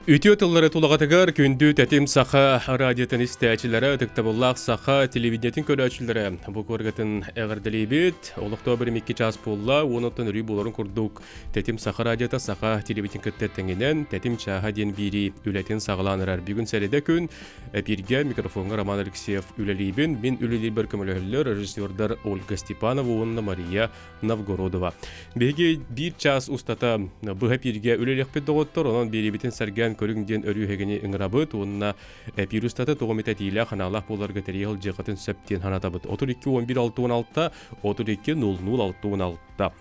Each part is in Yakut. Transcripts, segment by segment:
Үтүө тыллары тулаҕатыгар күндү тэтим саха радиотын истээчилэрэ, ытыктабыллаах саха телевидениетин көрөөччүлэрэ бу куоргатын эҕэрдэлиибит. Олохтоох бирим икки чаас буолла, уонуттан өрүү буоларын курдук тэтим саха радиота саха телевидениетин кытта тэҥинэн тэтим чааһа диэн биирии үлэтин саҕалаан эрэр. Бүгүн сэрэдэ күн эпииргэ микрофоҥҥа Роман Алексеев үлэлиибин. Мин үлэлиирбэр көмөлөһөллөр режиссердар Ольга Степанова уонна Мария Новгородова. Биһиги биир чаас устата быһа эпииргэ үлэлиэхпит доҕоттор, онон биэриибитин сэргээн көрүҥ диэн өрүү эһигини ыҥырабыт уонна эпиир устата тоҕо эмит этиилээх, ханаалаах буоларга тэрийэ сылдьыаххытын сөп диэн санатабыт. 32 11 66 32 00 66.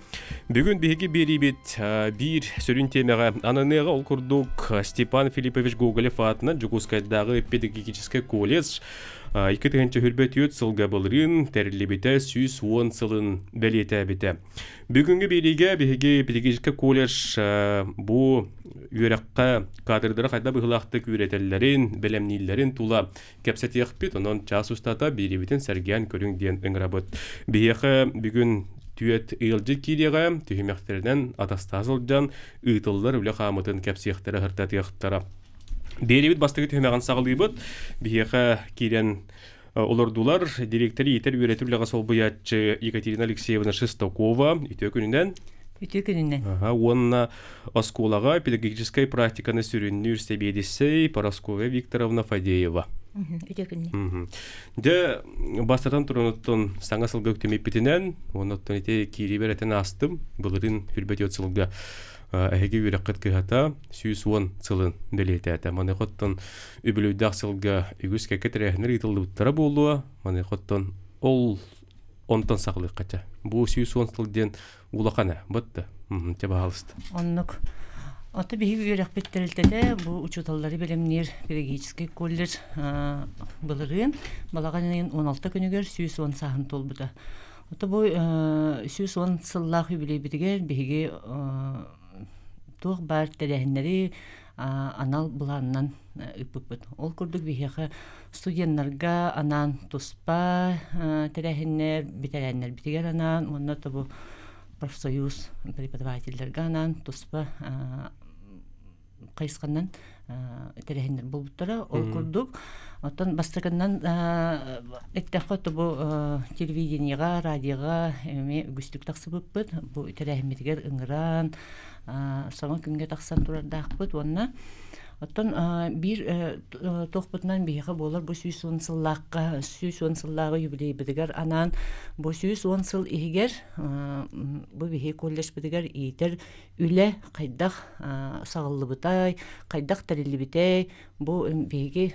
Бүгүн биһиги биэриибит биир сүрүн тиэмэҕэ ананыаҕа ол курдук Степан Филиппович Гоголев аатынан Дьокуускайдааҕы педагогическай колледж 2024 сылга былырыын тэриллибитэ 110 сылын бэлиэтээбитэ. Бүгүҥҥү биэриигэ биһиги педагогическай колледж бу үөрэххэ кадрдары хайдах быһыылаахтык үөрэтэллэрин, бэлэмнииллэрин тула кэпсэтиэхпит. Онон чаас устата биэриибитин сэргээн көрүҥ диэн ыҥырабыт. Биһиэхэ бүгүн түөт ыалдьыт киириэҕэ, түһүмэхтэринэн атастаһа сылдьан ыытыллар үлэ хаамытын кэпсиэхтэрэ, сырдатыахтара. Биэриибит бастакы түһүмэҕин саҕалыыбыт. Биһиэхэ киирэн олордулар директор иитэр үөрэтэр үлэҕэ солбуйааччы Екатерина Алексеевна Шестакова үтүө күнүнэн. Үтүө күнүнэн. Уонна оскуолаҕа педагогическай практиканы сүрүннүүр сэбиэдиссэй Парасковья Викторовна Фадеева. Үтүө күнүнэн. Дьэ, бастатан туран саҥа сылга үктэммиппитинэн, уонна оттон ити киириибэр этэн аастым, былырыын хүрбэтиот сылга эһиги үөрэххит кыһата 110 сылын бэлиэтээтэ. Маныаха оттон үбүлүөйдээх сылга үгүс кэккэ тэрээһиннэр ыытыллыбыттара буолуо. Маныаха оттон ол онтон саҕалыаххача. Бу 110 сыл диэн улахан ээ, бытты. Чэ, баһаалыста. Оннук. Ото биһиги үөрэхпит тэрилтэтэ бу учууталлары бэлэмниир педагогическай колледж былырыын балаҕан ыйын 16 күнүгэр 110 сааһын туолбута. Ото бу 110 сыллаах юбилейбитигэр биһиги туох баар тэрээһиннэри анал былаанынан ыыппыппыт. Ол курдук биһиэхэ студеннарга анаан туспа тэрээһиннэр, бэтэрээннэрбитигэр анаан уонна тобу профсоюз преподавателлэргэ анаан туспа хайысханан тэрээһиннэр буолбуттара. Ол курдук, оттон бастакынан эттэххэ, бу телевидениеҕа, радиоҕа эмиэ үгүстүк тахсыбыппыт. Бу тэрээһиммитигэр ыҥыран, саҥа күҥҥэ тахсан турардаахпыт уонна оттон биир туохпутунан биһиэхэ буолар бу 110 сыллаахха 110 сыллааҕы юбилейбытыгар анаан бу 110 сыл иһигэр бу биһи колледжпытыгар иитэр үлэ хайдах саҕыллыбытай, хайдах тэриллибитэй, бу биһиги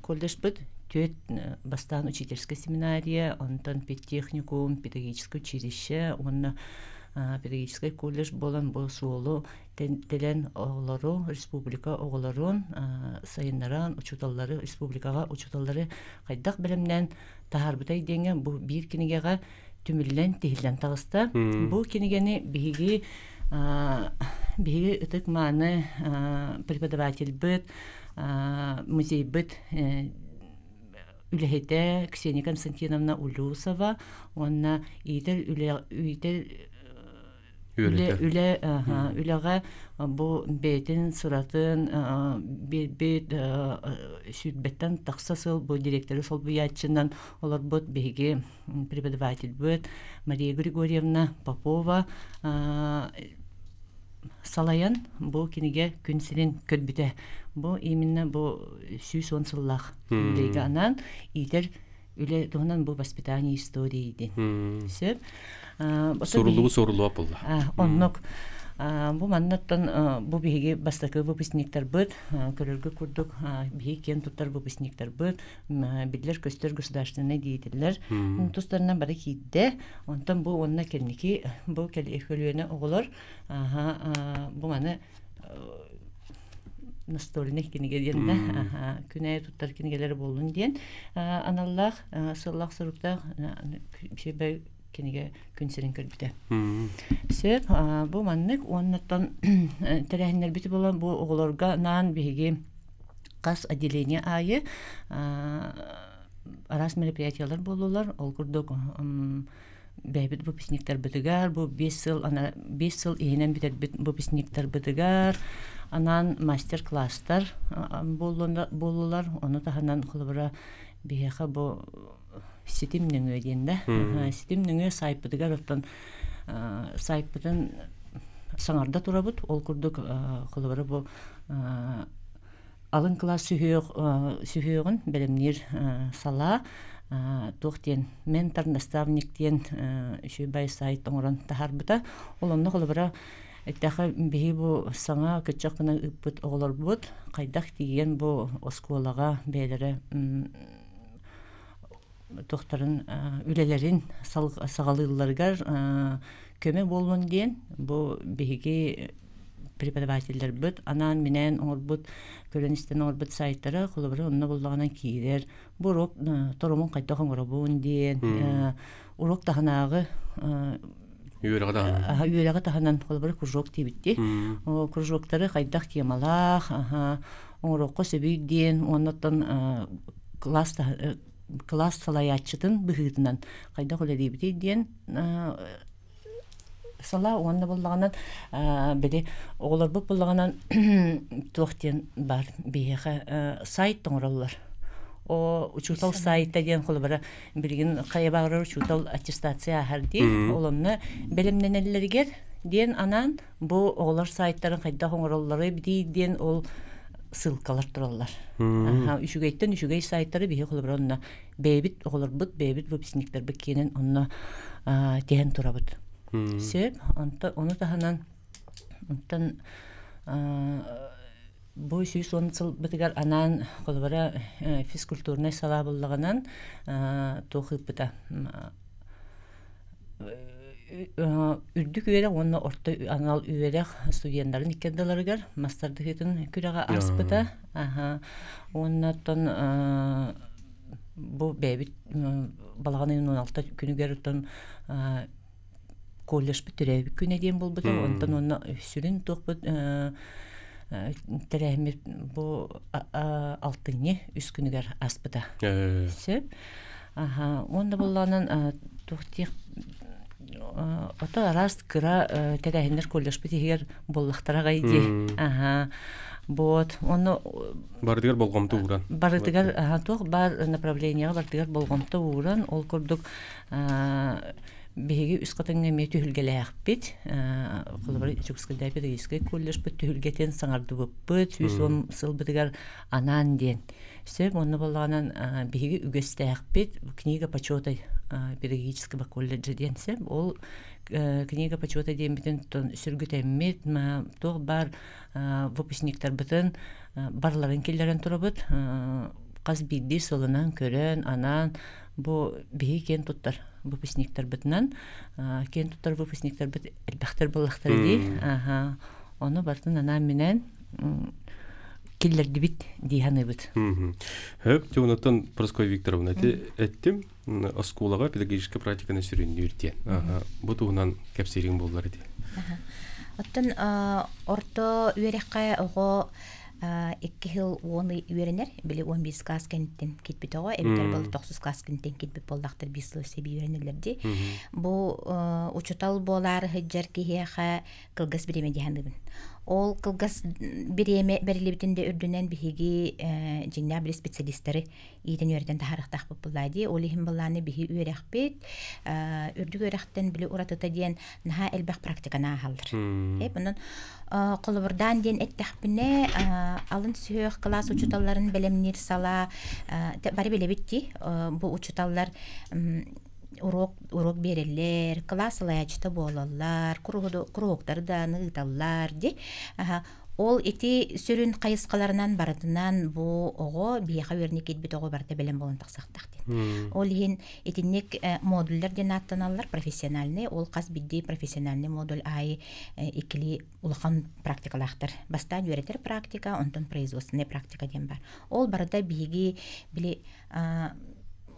колледжпыт түөрт бастаан учительскай семинария, онтон педтехникум, педагогическое училище уонна педагогическай колледж буолан бу суолу тэлэн оҕолору, республика оҕолорун сайыннаран, учууталлары, республикаҕа учууталлары хайдах бэлэмнээн таһаарбытай диэҥҥэ бу биир кинигэҕэ түмүллэн, тиһиллэн таҕыста. Бу кинигэни биһиги биһиги ытык мааны преподавательбыт, музейбыт үлэһитэ Ксения Константиновна Улюсова уонна иитэр үлэ иитэр үлэ үлэ үлэҕэ бу бэйэтин сыратын биэрбит сүүрбэттэн тахса сыл бу директоры солбуйааччынан олорбут биһиги преподавательбыт Мария Григорьевна Попова салайан бу кинигэ күн сирин көрбүтэ. Бу именно бу 110 сыллаах юбилейга анаан иитэр үлэ туһунан бу воспитание истории диэн. Сөп. Суруллубу суруллуа буолла. Оннук. Бу маннаттан бу биһиги бастакы выпускниктарбыт көрөргө курдук биһиги киэн туттар выпускниктарбыт биллэр-көстөр государственнай деятеллэр тустарынан бары киирдэ. Онтон бу уонна кэнники бу көлүөнэ оҕолор бу маны настольный кинигэ диэн да күнэ туттар кинигэлэр буоллун диэн аналлаах сыллаах соруктаах кинигэ күн сирин көрбүтэ. Сөп, бу маннык уоннаттан тэрээһиннэрбит буолан бу оҕолорго анаан биһиги хас отделение аайы араас мероприятиялар буоллулар. Ол курдук бэйэбит выпускниктарбытыгар бу 5 сыл ана 5 сыл иһинэн бүтэрбит выпускниктарбытыгар анаан мастер-класстар буоллулар. Ону таһынан холобура биһиэхэ бу ситим нөҥүө диэн да ситим нөҥүө сайтпытыгар оттон сайтпытын саҥарда турабыт. Ол курдук холобура бу алын кылаас сүһүөҕүн бэлэмниир салаа туох диэн ментор наставник диэн үчүгэй сайт оҥорон таһаарбыта. Ол онно холобура эттэхэ биһи бу саҥа кыччах гына ыыппыт оҕолорбут хайдах тиийэн бу оскуолаҕа бэйэлэрэ туохтарын үлэлэрин саҕалыылларыгар көмө буоллун диэн бу биһиги преподавателлэрбит анаан-минээн оҥорбут, көрөн-истэн оҥорбут сайтара холобура онно буллаҕынан киирэр. Бу уруок торумун хайдах оҥоробун диэн уруок таһынааҕы үөрэҕи таһынан үөрэҕи таһынан холобура кружок диэбитти. Кружоктары хайдах темалаах оҥоруохха сөбүй диэн уоннаттан класс класс салайааччытын быһыытынан хайдах үлэлиибитий диэн салаа уонна буллаҕынан били оҕолорбут буллаҕынан туох диэн баар биһиэхэ сайт оҥороллор о учуутал сайта диэн холобура билигин хайа баҕарар учуутал аттестация ааһар дии ол онно бэлэмнэнэллэригэр диэн анаан бу оҕолор сайтарын хайдах оҥороллоро эбитий диэн ол ссылкалар тураллар. Үчүгэйтэн үчүгэй сайтары биһи холобура онно бэйэбит оҕолорбут, бэйэбит выпускниктарбыт киэнэн онно тиһэн турабыт. Сөп. Онто ону таһынан онтон бу 110 сылбытыгар анаан холобура физкультурнай салаа буллаҕынан туох ыыппыта Үрдүк үөрэх уонна орто анал үөрэх студеннарын икки ардыларыгар мас тардыһыытын күрэҕэ ааспыта. Уонна оттон бу бэйэбит балаҕан ыйын 16 күнүгэр оттон колледжпыт төрөөбүт күнэ диэн буолбута. Онтон уонна сүрүн туохпут тэрээһиммит бу алтынньы үс күнүгэр ааспыта. Сөп. Аха, уонна буоллаҕынан туох диэх ото араас кыра тэрээһиннэр колледжпыт иһигэр буоллахтара аҕай дии. Аха. Вот, онно барытыгар болҕомто ууран. Барытыгар туох баар направлениеҕа барытыгар болҕомто ууран, ол курдук биһиги үс хатыҥҥа эмиэ түһүлгэлээхпит. Холобура, Чукскайдаа педагогическай колледжпыт түһүлгэтин саҥардыбыппыт, 110 сылбытыгар анаан диэн. Сөп, онно буоллаҕынан биһиги үгэстээхпит книга почета педагогического колледжа диэн сөп. Ол книга почета диэммитин сүргүтэммит, туох баар выпускниктарбытын барыларын киллэрэн турабыт. Хас биирдии сылынан көрөн, анаан бу биһиги киэн туттар выпускниктарбытынан киэн туттар выпускниктарбыт элбэхтэр буоллахтара дии. Ону барытын анаан-минээн киллэрдибит дии саныыбыт. Хөп, онуттан Прасковья Викторовна, эттим оскуолаҕа педагогическай практиканы сүрүннүүр диэн. Бу туһунан кэпсиириҥ буоллар ити. Оттон орто үөрэххэ оҕо икки сыл уон ый үөрэнэр, били 11 класс кэнниттэн киирбит оҕо, эбэтэр был тохсус класс кэнниттэн киирбит буоллахтар биир сыл өссө үөрэнэллэр дии. Бу учутал буолаары сылдьар киһиэхэ кылгас бириэмэ дии саныыбын. Ол кылгас бириэмэ бэриллибитин да үрдүнэн биһиги дьиҥнээх били специалистары иитэн үөрэтэн таһаарыахтаахпыт буоллаа дии. Ол иһин былааны биһи үөрэхпит үрдүк үөрэхтэн били уратыта диэн наһаа элбэх практиканы ааһаллар. Онон холобурдаан диэн эттэхпинэ алын сүһүөх кылаас учууталларын бэлэмниир салаа бары билэбит дии бу учууталлар уруок уруок биэрэллэр, кылаас салайааччыта буолаллар, куруһуоктары даҕаны ыыталлар дии. Ол ити сүрүн хайысхаларынан барытынан бу оҕо биһиэхэ үөрэнэ киирбит оҕо барыта бэлэм буолан тахсыахтаах диэн. Ол иһин итинник модуллар диэн ааттаналлар профессиональный, ол хас биирдии профессиональный модуль аайы иккилии улахан практикалаахтар. Бастаан үөрэтэр практика, онтон производственная практика диэн бар. Ол барыта биһиги били.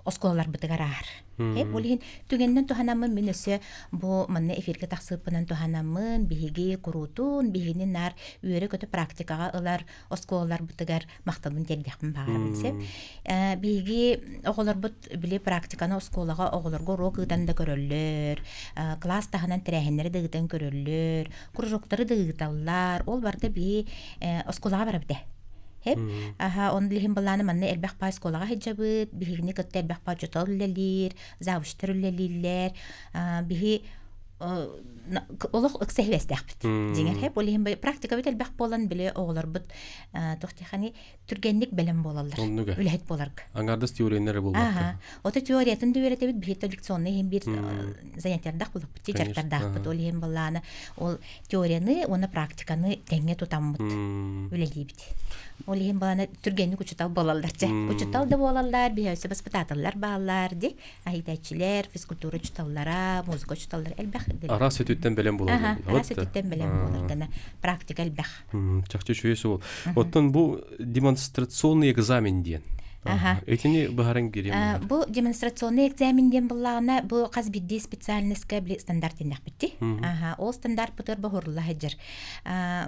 Оскуолаларбытыгар аар. Ол иһин түгэнинэн туһанаммын мин өссө бу манна эфиргэ тахсыыппынан туһанаммын биһиги куруутун биһигини наар үөрэ-көтө практикаҕа ылар оскуолаларбытыгар махталбын тиэрдиэхпин баҕарабын сөп. Биһиги оҕолорбут били практиканы оскуолаҕа оҕолорго уруок ыытан да көрөллөр, класс таһынан тэрээһиннэри да ыытан көрөллөр, кружоктары да ыыталлар. Ол барыта биһи оскуолаҕа барабыт ээ. Хеп. Аха, он билиһин былааны манна элбэх паа оскуолаҕа сылдьабыт, биһигини кытта элбэх паа учуутал үлэлиир, завучтар үлэлииллэр. Биһи олох ыкса сибээстээхпит. Дьиҥэр хеп, ол иһин практикабыт элбэх буолан били оҕолорбут туох диэххиний түргэнник бэлэм буолаллар. Үлэһит буоларга. Аҥаардас теорияны эрэ буолбакка. Ото теориятын да үөрэтэбит, биһи лекционный иһин биир занятиярдаах булаппыт, дьарыктардаахпыт. Ол иһин былааны ол теорияны уонна практиканы тэҥҥэ тутаммыт үлэлиибит. Ол иһин баланы түргэнник учутал буолаллар дьэ. Учутал да буолаллар, биһиэсэ баспытааталлар бааллар ди. Аһитээччилэр, физкультура учуталлара, музыка учуталлара элбэх. Араас өтүттэн бэлэм буолаллар. Араас өтүттэн бэлэм буолар гана практика элбэх. Чахчы үчүгэй суол. Оттон бу демонстрационный экзамен диэн. Аха. Этини быһаран кириэм. Бу демонстрационный экзамен диэн буллаҕына, бу хас биирдии специальностька били стандарт диэннэхпитти. Аха, ол стандарт бутар боһурулла сылдьар.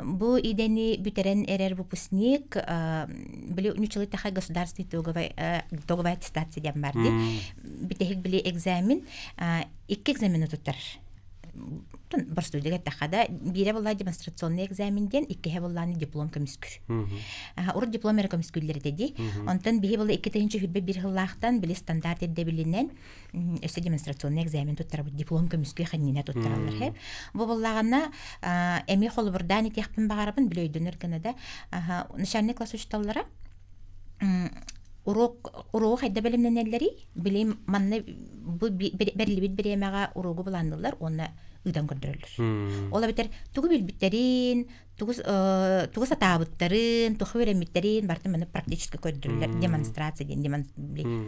Бу идэни бүтэрэн эрэр выпускник били нучалы таха государственный итоговая итоговая аттестация диэн бар ди. Бүтэһик били экзамен икки экзамены туттарар. Боростуойдук эттэххэ да, биирэ буолла демонстрационный экзамен диэн, иккиһэ буоллааны диплом көмүскүүр. Урут диплом эрэ көмүскүүллэр этэ дии. Онтон биһи буолла 2021 сыллаахтан били стандарт ирдэбилинэн өссө демонстрационный экзамен туттарабыт, диплом көмүскүү ханнина туттараллар хэп. Бу буоллаҕына эмиэ холобурдаан этиэхпин баҕарабын, били өйдөнөр гына да, начальный класс учууталлара уруок уруогу хайда бэлэмнэнэллэрий? Били манна бу бэриллибит бириэмэҕэ уруогу былаанныыллар уонна ыытан көрдөрөллөр. Ол эбэтэр тугу билбиттэрин, тугу тугу сатаабыттарын, тугу үөрэммиттэрин барытын манна практически көрдөрөллөр. Демонстрация диэн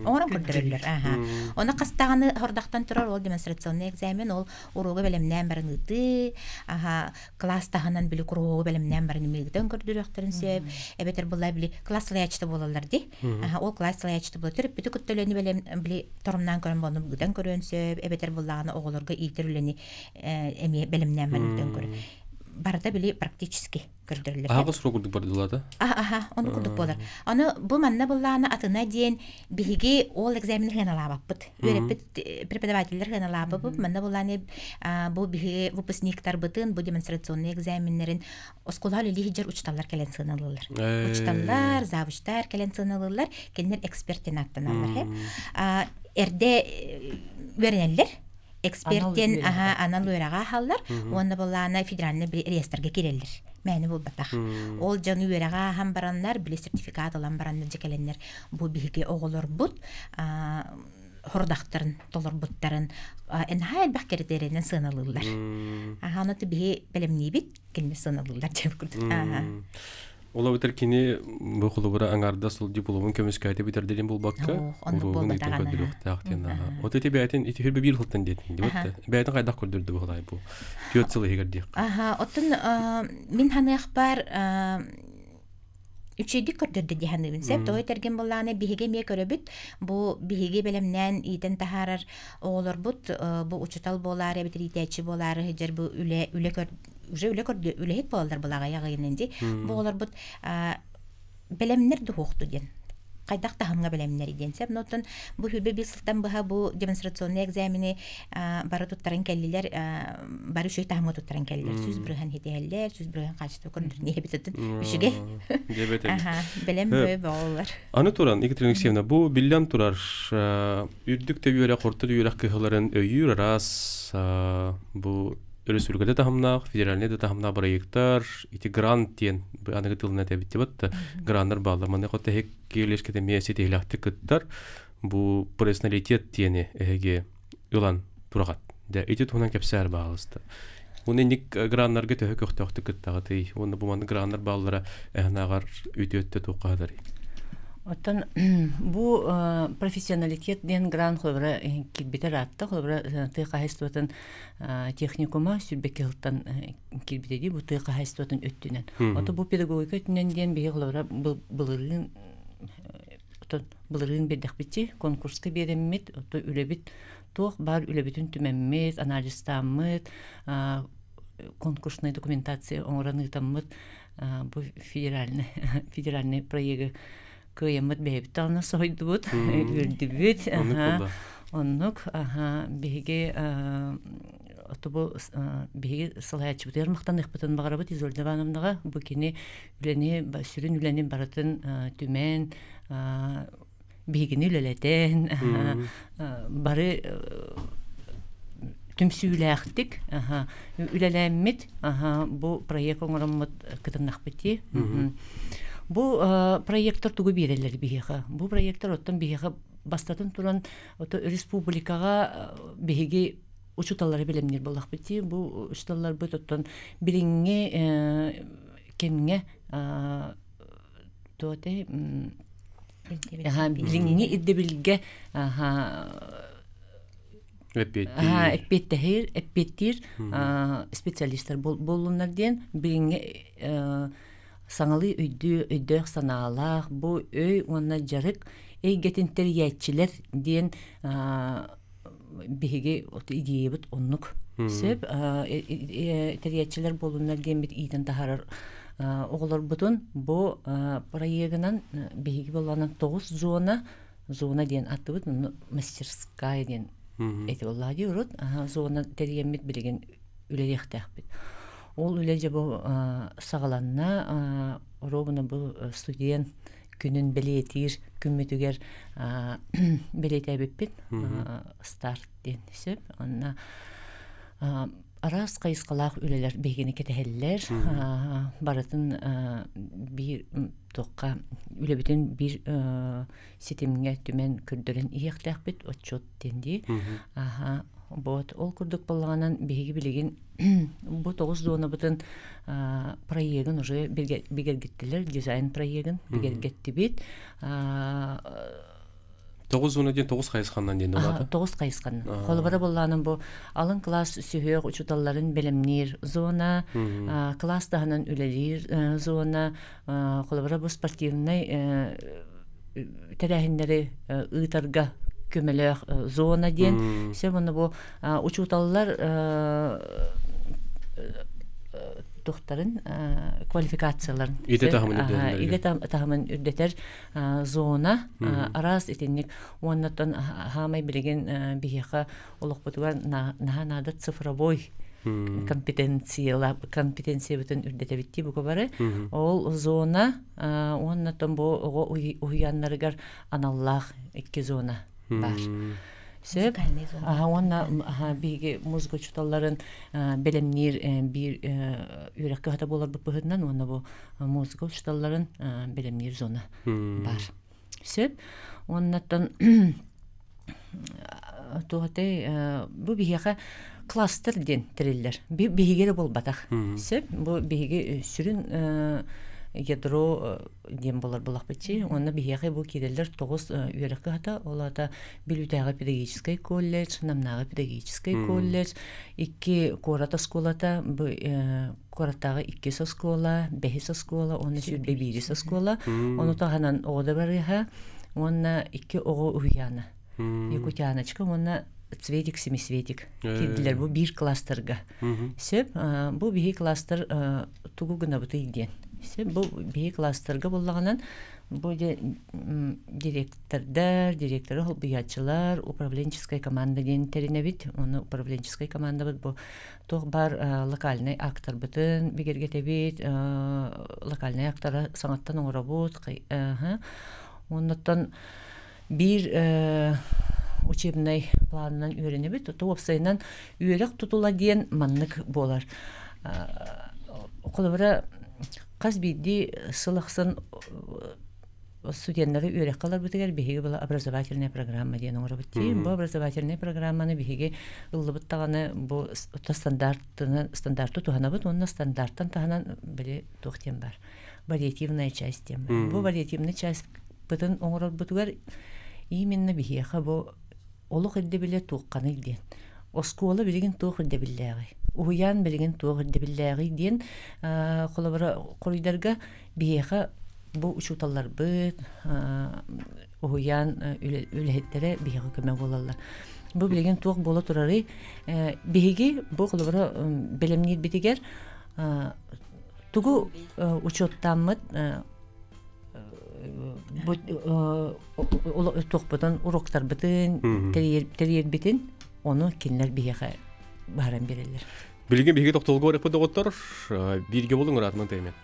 оҥорон көрдөрөллөр. Аха. Оны хастаҕаны хордахтан турар ол демонстрационный экзамен ол уруогу бэлэмнээн баран ыытыы, аха, класс таһынан били куруһуогу бэлэмнээн баран имиигитэн көрдөрүөхтэрин сөп эбэтэр була били класс салайааччыта буолаллар ди ол класс салайааччыта була төрөппүтү кытта үлэни бэлэм били торумнаан көрөн буолну ыытан көрүөн сөп эбэтэр буллаҕына оҕолорго иитэр үлэни эмиэ бэлэмнээн баран ыытан көрө барыта били практически көрдөрүллэр. Аһаҕас сурук курдук бардылата? Аха, ону курдук буолар. Аны бу манна буллаана атына диэн биһиги ол экзамены хыаналаабаппыт. Үөрэппит преподавателлэр хыаналаабаппыт. Манна буллааны бу биһиги выпускниктарбытын, бу демонстрационный экзаменнэрин оскуолаҕа үлэлии сылдьар учууталлар кэлэн сыаналыыллар. Учууталлар, завучтар кэлэн сыаналыыллар, кинилэр эксперт диэн ааттаналлар. Эрдэ үөрэнэллэр, экспертен аха анал үөрэҕэ аһаллар уонна былаана федеральный реестргэ кирэллэр мээнэ буолбатах ол дьону үөрэҕэ ааһан бараннар били сертификат ылан бараннар дьэ кэлэннэр бу биһиги оҕолорбут хордахтарын толорбуттарын наһаа элбэх критерийинэн сыаналыыллар аха ону биһи бэлэмниибит кинилэр сыаналыыллар диэн курдук Ол эбэтэр кини бу холобура аҥаардас ол дипломун көмүскээтэ бүтэрдэрин булбакка, уруогун ыйтан көрдөрүөхтээх диэн аха. Вот ити бэйэтин ити хүрбэ биир сылтан диэтин дибит. Бэйэтин хайдах көрдөрдү бу бу? Түөрт сыл иһигэр диэх. Аха, оттон мин ханыахпар үчүгэйдик көрдөрдө дии саныыбын. Сөп, тоҕо этэргин буллааны биһиги эмиэ көрөбүт. Бу биһиги бэлэмнээн иитэн таһаарар оҕолорбут бу учутал буолаары эбэтэр иитээччи буолаары сылдьар бу үлэ үлэ көр уже үлэ көрдө үлэһит буолаллар былаҕай аҕыйынан ди бу оҕолорбут бэлэмнэр дуһуохту диэн хайдах таһымҥа бэлэмнэри диэн сөп оттон бу хүрбэ биир сылтан быһа бу демонстрационный экзамени бары туттаран кэллилэр бары үчүгэй таһымҥа туттаран кэллилэр сүүс бырыһан хитиһэллэр сүүс бырыһан хаачыстыба көрдөрүнэ эбитэтин үчүгэй бэлэм бөй боҕоллар аны туран Екатерина Алексеевна бу биллэн турар үрдүк да үөрэх орто да үөрэх кыһаларын өйүүр араас бу өрөспүүбүлүкэ таһымнаах, федеральнай да таһымнаах бырайыактар, ити грант диэн аныгы тылынан этэбит да граннар бааллар. Манна хоту киэлескете эмиэ ситиһилэхтик кыттар. Бу профессионалитет диэни эһиги ылан тураҕат. Дэ ити туһунан кэпсээр баалыста. Уонна инник граннарга төһө көхтөөхтүк кыттаҕытый? Уонна бу маннык граннар бааллара эһэнааҕар үтүөттэ туоххаһыдарый? Оттон бу профессионалитет диэн грант холобура киирбитэ ыраатта. Холобура тыа хаһайыстыбатын техникума сүүрбэкки сылтан киирбитэ дии бу тыа хаһайыстыбатын өттүнэн. Ото бу педагогика өттүнэн диэн биһи холобура былырыын Оттон былырыын биэрдэхпитчи конкурска биэрэммит, ото үлэбит туох баар үлэбитин түмэммит, анализтааммыт, конкурсная документация оҥорон ыытаммыт бу федеральный федеральный проегы кыайаммыт бэйэбит даҕаны соһуйдубут, үөрдүбүт. Оннук биһиги бу биһиги салайааччыбытыгар махтаныахпытын баҕарабыт Изольда Ивановнаҕа. Бу кини үлэни сүрүн үлэни барытын түмэн биһигини үлэлэтэн бары түмсүүлээхтик үлэлээммит бу проект оҥороммут кытыннахпыт дии. Бу проектор тугу биэрэллэр биһиэхэ? Бу проектор оттон биһиэхэ бастатан туран республикаҕа биһиги учууталлары бэлэмниир буоллахпыт дии. Бу учууталларбыт оттон билиҥҥи кэмҥэ туотай билиҥҥи ирдэбилгэ эппиэттэһир эппиэттиир специалистар буоллуннар диэн билиҥҥи саҥалыы өйдүү өйдөөх санаалаах бу өй уонна дьарык эйгэтин тэрийээччилэр диэн биһиги идеябыт оннук сөп тэрийээччилэр буолуннар диэммит иитэн таһаарар оҕолорбутун бу проегынан биһиги буоллаҕына тоҕус зона зона диэн аттыбыт мастерская диэн эти буоллаҕа дии урут зона тэрийэммит билигин үлэлиэхтээхпит ол үлэ дьэ бу саҕаланна оруобуна бу студент күнүн бэлиэтиир күммүтүгэр бэлиэтээбиппит старт диэн сөп онно араас хайысхалаах үлэлэр биһигини кэтэһэллэр барытын биир туохха үлэбитин биир ситимҥэ түмэн көрдөрөн иһиэхтээхпит отчет диэн дии аха вот ол курдук буоллаҕынан биһиги билигин бу тоҕус зонабытын проегын уже бигэргэттилэр дизайн проегын бигэргэттибит Тоҕус зона диэн тоҕус хайысханнан диэн улаата? Тоҕус хайысханнан. Холобура буоллаанын бу алын кылаас сүһүөх учууталларын бэлэмниир зона, кылаас таһынан үлэлиир зона, холобура бу спортивнай тэрээһиннэри ыытарга көмөлөөх зона диэн. Все уонна бу учууталлар тухтарын квалификацияларын идэ таһымын үрдэтэр идэ таһымын үрдэтэр зона араас итинник уоннаттан хаамай билигин биһиэхэ олохпутугар наһаа наада цифровой компетенцияла компетенциябытын үрдэтэбит бука бары ол зона уоннаттан бу оҕо уһуйааннарыгар аналлаах икки зона баар сөп уонна биһиги музыка учууталларын бэлэмниир биир үөрэх кыһата буоларбыт быһыытынан уонна бу музыка учууталларын бэлэмниир зона баар сөп уоннаттан туохатай бу биһиэхэ кластер диэн тэриллэр биһиги эрэ буолбатах сөп бу биһиги сүрүн ядро диэн буолар булахпытчи уонна биһиэхэ бу киирэллэр тоҕус үөрэх кыһата ол аата Бүлүүтээҕи педагогическай колледж Намнааҕы педагогическай колледж икки куорат оскуолата бу куораттааҕы иккис оскуола бэһис оскуола уонна сүүрбэ биирис оскуола ону таһынан оҕо да барыаһа уонна икки оҕо уһуйаана Якутяночка уонна Цветик семисветик киирдилэр бу биир кластерга сөп бу биһи кластер тугу гынабытый диэн сөп бу биһи кластерга буоллаҕынан бу директордар директоры холбуйааччылар управленческая команда диэн тэринэбит уонна управленческай командабыт бу туох баар локальнай актарбытын бигэргэтэбит локальнай актары саҥаттан оҥоробут оннуттан биир учебнай планынан үөрэнэбит то уопсайынан үөрэх тутула диэн маннык буолар холобура хас биирдии сыл ахсын студеннары үөрэххэ ыларбытыгар биһиги была образовательная программа диэн оҥоробут дии бу образовательная программаны биһиги ыллыбыт даҕаны бу стандартыны стандартты туһанабыт уонна стандарттан таһынан били туох диэн бар вариативная часть диэн бар бу вариативная часть бытын оҥорорбутугар именно биһиэхэ бу олох ирдэбилэ туохханый диэн оскуола билигин туох ирдэбиллээҕий уһуйаан билигин туох ирдэбиллээҕий диэн холобура хоруйдарга биһиэхэ Бу учууталларбыт, уһуйаан үлэһиттэрэ биһиэхэ көмө буолаллар. Бу билигин туох буола турарый? Биһиги бу холобура бэлэмниирбитигэр тугу учуоттааммыт бу туохпутун уроктарбытын тэрийэрбитин ону кинилэр биһиэхэ баһаран биэрэллэр. Билигин биһиги тохтолго барыппыт доҕоттор бииргэ болуҥ ыраатынан тэймен.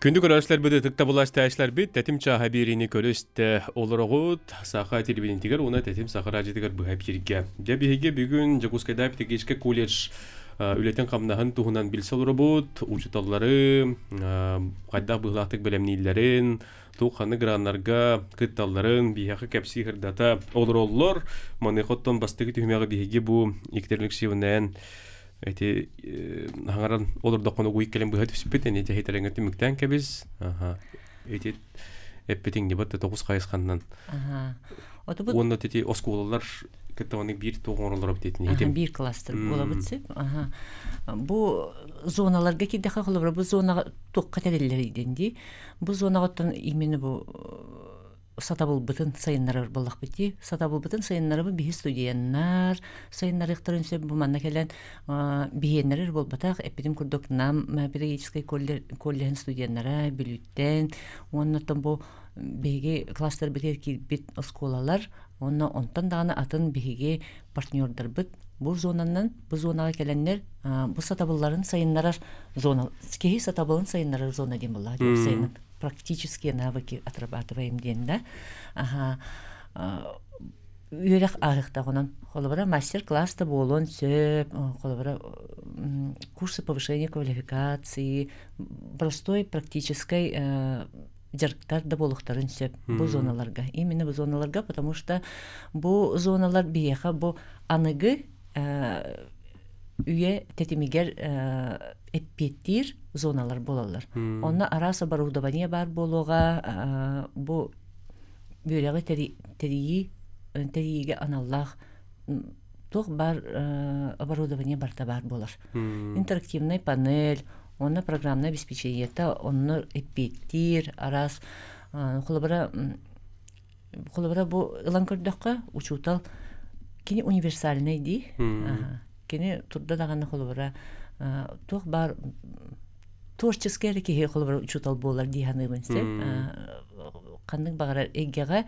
Күндү көрөөччүлэрбит, ытыктабыллаах истээччилэрбит, Тэтим чааһа биэриини көрө-истэ олороҕут. Саха телевидениетигэр уонна Тэтим Саха радиотыгар быһа эпииргэ. Дьэ, биһиги бүгүн Дьокуускайдааҕы педагогическай колледж үлэтин-хамнаһын туһунан билсэ олоробут. Учууталлары хайдах быһыылаахтык бэлэмнииллэрин, туох ханнык граннарга кытталларын биһиэхэ кэпсии сырдата олороллор. Маныаха оттон бастакы түһүмэҕи биһиги бу Екатерина Алексеевнаан Эти хаҥаран олордоххуна угуй кэлэн быһа түспүт, эни тэһитэлэҥҥэ түмүктээн кэбис. Аха. Эти эппитиҥ дебат тоҕус хайысханнан. Аха. Уонна тити оскуолалар кытта оны биир туох оҥороллор эбит этин биир кластер буолабыт сөп. Аха. Бу зоналарга киирдэххэ холобура бу зонаҕа туохха тэриллэр дии дии. Бу зонаҕа именно бу сатабылбытын сайыннарар буоллахпыт дии. Сатабылбытын сайыннарабыт биһи студеннар сайыннарыахтарын сөп бу манна кэлэн биһиэннэрэр буолбатах эппитим курдук Нам педагогическай коллеһын студеннара Бүлүүттэн уонна оттон бу биһиги класстарбытыгар киирбит оскуолалар уонна онтон даҕаны атын биһиги партнердарбыт бу зонанан бу зонаҕа кэлэннэр бу сатабылларын сайыннарар зона киһи сатабылын сайыннарар зона диэн буоллаҕа сайынын практические навыки отрабатываем диэн да аха үөрэх ааһыахтаҕынан холобура мастер-класс да буолуон сөп холобура курсы повышения квалификации простой практической дьарыктар да буолуохтарын сөп бу зоналарга именно бу зоналарга потому что бу зоналар биһиэхэ бу аныгы үйэ тэтимигэр эппиэттиир зоналар буолаллар. Онно араас оборудование баар буолуоҕа, бу үөрэҕи тэрийии тэрийиигэ аналлаах туох баар оборудование барыта баар буолар. Интерактивный панель, онно программное обеспечениета, онно эппиэттиир араас холобура холобура бу ылан көрдөххө учуутал кини универсальный дии кини турда даҕаны холобура туох баар творческий эрэ киһи холобура учуутал буолар дии саныыбын сөп ханнык баҕарар эйгэҕэ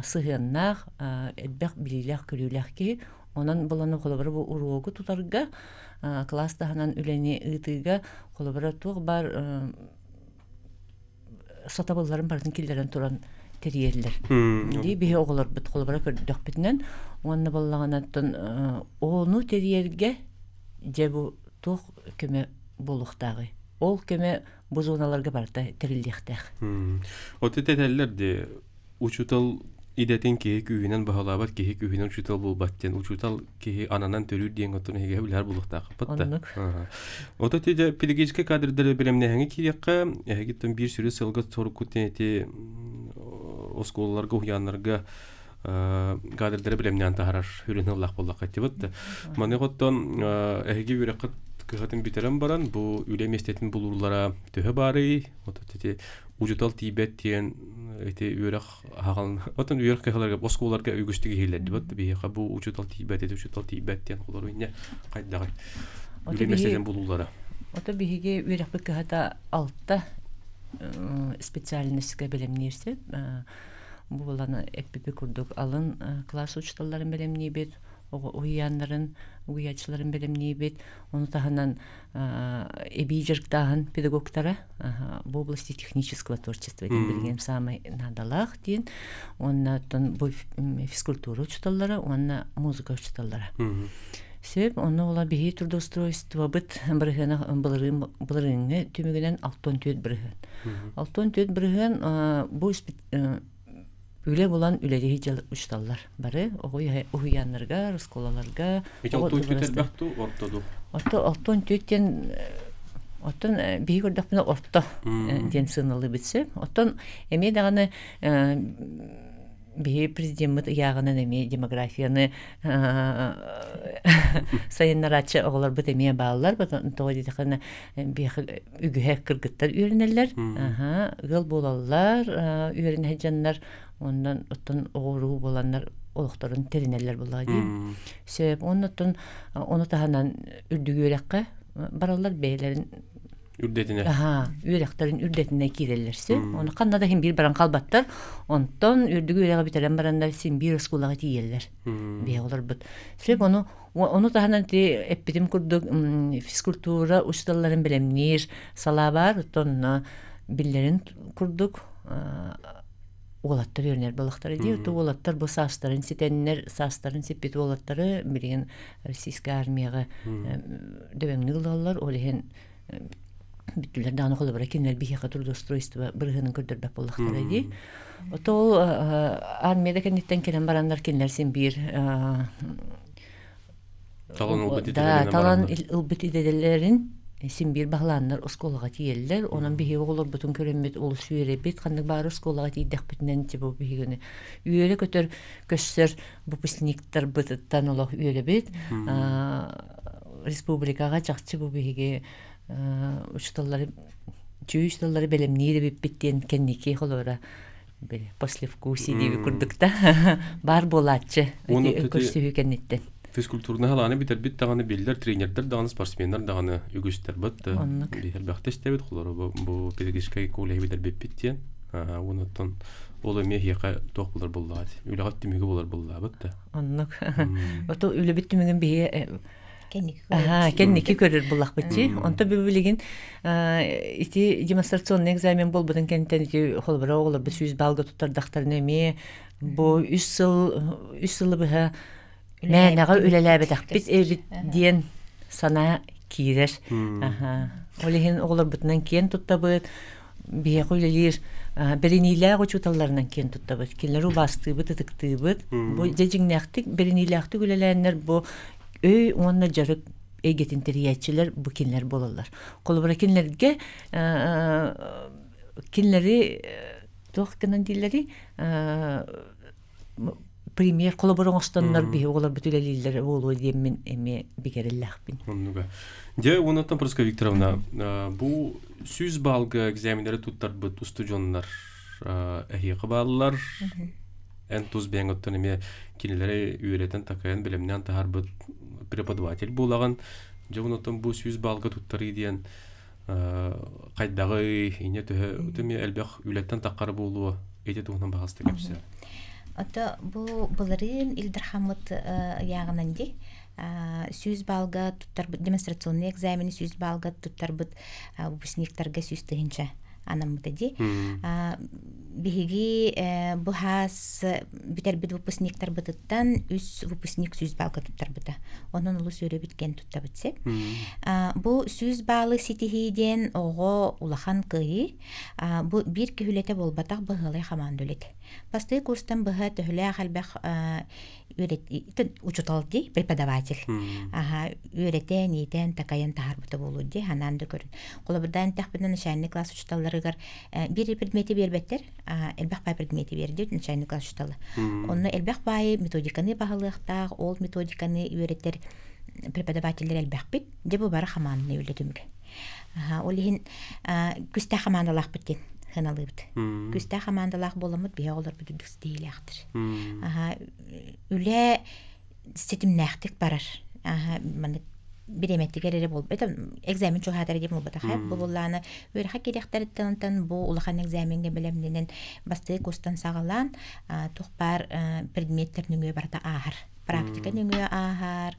сыһыаннаах элбэх билиилээх-көрүүлээх киһи онон буланы холобура бу уруогу тутарга класс таһынан үлэни ыытыыга холобура туох баар сатабылларын барытын киллэрэн туран тэрийэллэр. Дии биһи оҕолорбут холобура көрдөхпүтүнэн уонна буоллаҕынаттан ону тэрийэргэ дьэ бу туох көмө буолуохтааҕый? Ол көмө бу зоналарга барыта тэриллиэхтээх. От этэллэр дии учуутал идэтин киһи күүһүнэн баһылаабат киһи күүһүнэн учуутал буолбат диэн учуутал киһи ананан төрүүр диэн оттон эһиги билэр буолуохтаахпыт да Ото ти педагогическай кадрдары бэлэмнээһиҥҥэ киириэххэ эһигиттэн биир сүрүн сылга соруккут ити оскуолаларга уһуйааннарга кадрдары бэлэмнээн таһарар үрүн ыллаах буоллахха тибит да маны оттон эһиги үөрэххит кыһатын бүтэрэн баран бу үлэ миэстэтин булуулара төһө баарый ото ити учуутал тиийбэт диэн ити үөрэх аһаҕалын оттон үөрэх кыһаларга оскуолаларга үгүстүк иһиллэр дибат биһиэхэ бу учуутал тиийбэт ити учуутал тиийбэт диэн холору инньэ хайдаҕый үлэ миэстэтин булуулара Ото биһиги үөрэхпит кыһата алта специальностька бэлэмниир сөп бу булан эппипи курдук алын класс учууталларын бэлэмниибит оҕо уһуйааннарын угуйааччыларын бэлэмниибит ону таһынан эбии дьарыктааһын педагогтара в области технического творчества диэн билигин саамай наадалаах диэн уонна оттон бу физкультура учууталлара уонна музыка учууталлара сөп онно ола биһи трудоустройствобыт бырыһыана былырыын былырыыҥҥы түмүгүнэн 64 бырыһыан 64 бырыһыан бу үлэ булан үлэлиһи дьыл учуталлар бары оҕо уһуйааннарга оскуолаларга алтын түөт элбэх дуу орто дуу орто алтын түөт диэн оттон биһи көрдөхпүнэ орто диэн сыаналыыбыт сөп оттон эмиэ даҕаны Биһи президеммит ыйааҕынан эмиэ демографияны сайыннарааччы оҕолорбут эмиэ бааллар. Тоҕо диэтэххинэ, биһиэхэ үгүһэ кыргыттар үөрэнэллэр. Ыал буолаллар, үөрэнэ сылдьаннар, онон оттон оҕуруу буоланнар олохторун тэринэллэр буоллаҕа дии. Сөп. Оннуттан ону таһынан үрдүк үөрэххэ бараллар бэйэлэрин Үрдэтинэ. Аһаа, үөрэхтэрин үрдэтинэ киирэллэр сөп. Ону ханна да иһин биир баран хаалбаттар. Онтон үрдүк үөрэҕи бүтэрэн бараннар син биир оскуолаҕа тиийэллэр. Биһи олорбут. Сөп ону ону таһынан ти эппитим курдук физкультура учууталларын бэлэмниир салаа баар. Оттон биллэрин курдук уолаттар үөрэнэр буоллахтара дии. Ото уолаттар бу саастарын ситэннэр, саастарын сиппит уолаттары билигин российскай армияҕа дөбөҥнүк ылаллар. Ол иһин бүттүлэр даҕаны холобура кинилэр биһиэхэ трудоустройство бырыһыанын көрдөрбөт буоллахтара дии. Ото ол армия да кэнниттэн кэлэн бараннар кинилэр син биир Талан ылбыт да, талан ылбыт идэлэрин син биир баһылааннар оскуолаҕа тиийэллэр. Онон биһиги оҕолорбутун көрөммүт олус үөрэбит. Ханнык баар оскуолаҕа тиийдэхпитинэн типа биһигини үөрэ-көтөр көссөр выпускниктарбытыттан олох үөрэбит. Республикаҕа чахчы бу биһиги учууталлары үчүгэй учууталлары бэлэмниир эбиппит диэн кэнники холобура послевкусие диэби курдук да баар буолааччы көрсүһүү кэнниттэн. Физкультурнай халааны бүтэрбит даҕаны биллэр тренердэр даҕаны спортсменнар даҕаны үгүстэр бат элбэхтэ истэбит холоро бу педагогическай коллеги бүтэрбиппит диэн уонуттан ол эмиэ эһиэхэ туох булар буллаҕат үлэҕит түмүгэ булар буллаабыт да оннук ото үлэбит түмүгүн биһи Кэнники көрөр буллахпытчы. Онто билигин ити демонстрационный экзамен буолбутун кэнниттэн ити холобура оҕолорбут 100 баллга туттардахтарына эмиэ бу үс сыл үс сылы быһа мээнэҕэ үлэлээбэтэхпит эбит диэн санаа киирэр. Ол иһин оҕолорбутунан киэн туттабыт, биһиэхэ үлэлиир бэриниилээх учууталларынан киэн туттабыт. Кинилэри убаастыыбыт, ытыктыыбыт. Бу дьэ дьиҥнээхтик бэриниилээхтик үлэлээннэр бу өй уонна дьарык эйгэтин тэрийээччилэр бу кинилэр буолаллар. Холобура кинилэргэ кинилэри туох гынан дииллэрий премьер холобур оҥостоннор биһи оҕолорбут үлэлииллэр буолуо диэммин эмиэ бигэрэллээхпин. Оннуга. Дьэ, уоннаттан Прасковья Викторовна, бу 100 баллга экзаменнары туттарбыт устудьуоннар эһиэхэ бааллар. Эн тус бэйэҥ оттон эмиэ кинилэри үөрэтэн, такайан, бэлэмнээн таһаарбыт преподаватель буолаҕын. Дьэ, онуттан бу 100 баллга туттарыы диэн хайдаҕый, инньэ төһө эмиэ элбэх үлэттэн таххара буолуо, ити туһунан баҕаста кэпсээ. Ото бу былырыын Ил Дархаммыт ыйааҕынан дии 100 баллга туттарбыт демонстрационный экзамени 100 баллга туттарбыт выпускниктарга 100 тыһыынча анаммыта дии. Биһиги бу хаас бүтэрбит выпускниктарбытыттан үс выпускник 100 баллга туттарбыта. Онон олус үөрөбүт кэн туттабыт сеп. Бу 100 баллы ситиһии диэн оҕо улахан кыайыы. Бу биир киһи үлэтэ буолбатах быһыылай хамаанда үлэтэ. Бастакы курстан быһа төһөлөөх элбэх учутал дии преподаватель аха үөрэтэн иитэн такайан таһаарбыта буолуо дии ханаан да көрүн холобурдаан эттэхпинэ начальный класс учуталларыгар биир предмети биэрбэттэр элбэх баай предмети биэрди начальный класс учутала онно элбэх баайы методиканы баһылыахтаах ол методиканы үөрэтэр преподавателлэр элбэхпит дьэ бу бары хамааннай үлэ түмүгэ ол иһин күстээх хамаандалаахпыт диэн сыаналыыбыт күстээх хамаандалаах буоламмыт биһи оҕолорбут үрдүк ситиһиилээхтэр үлэ ситимнээхтик барар маннык бириэмэтигэр эрэ буолбат экзамен чугаһаатар диэн буолбатах бу буоллаана үөрэххэ киириэхтэриттэн бу улахан экзамеҥҥа бэлэмнэнэн бастакы курстан саҕалаан туох баар предметтэр нөҥүө барыта ааһар практика нөҥүө ааһар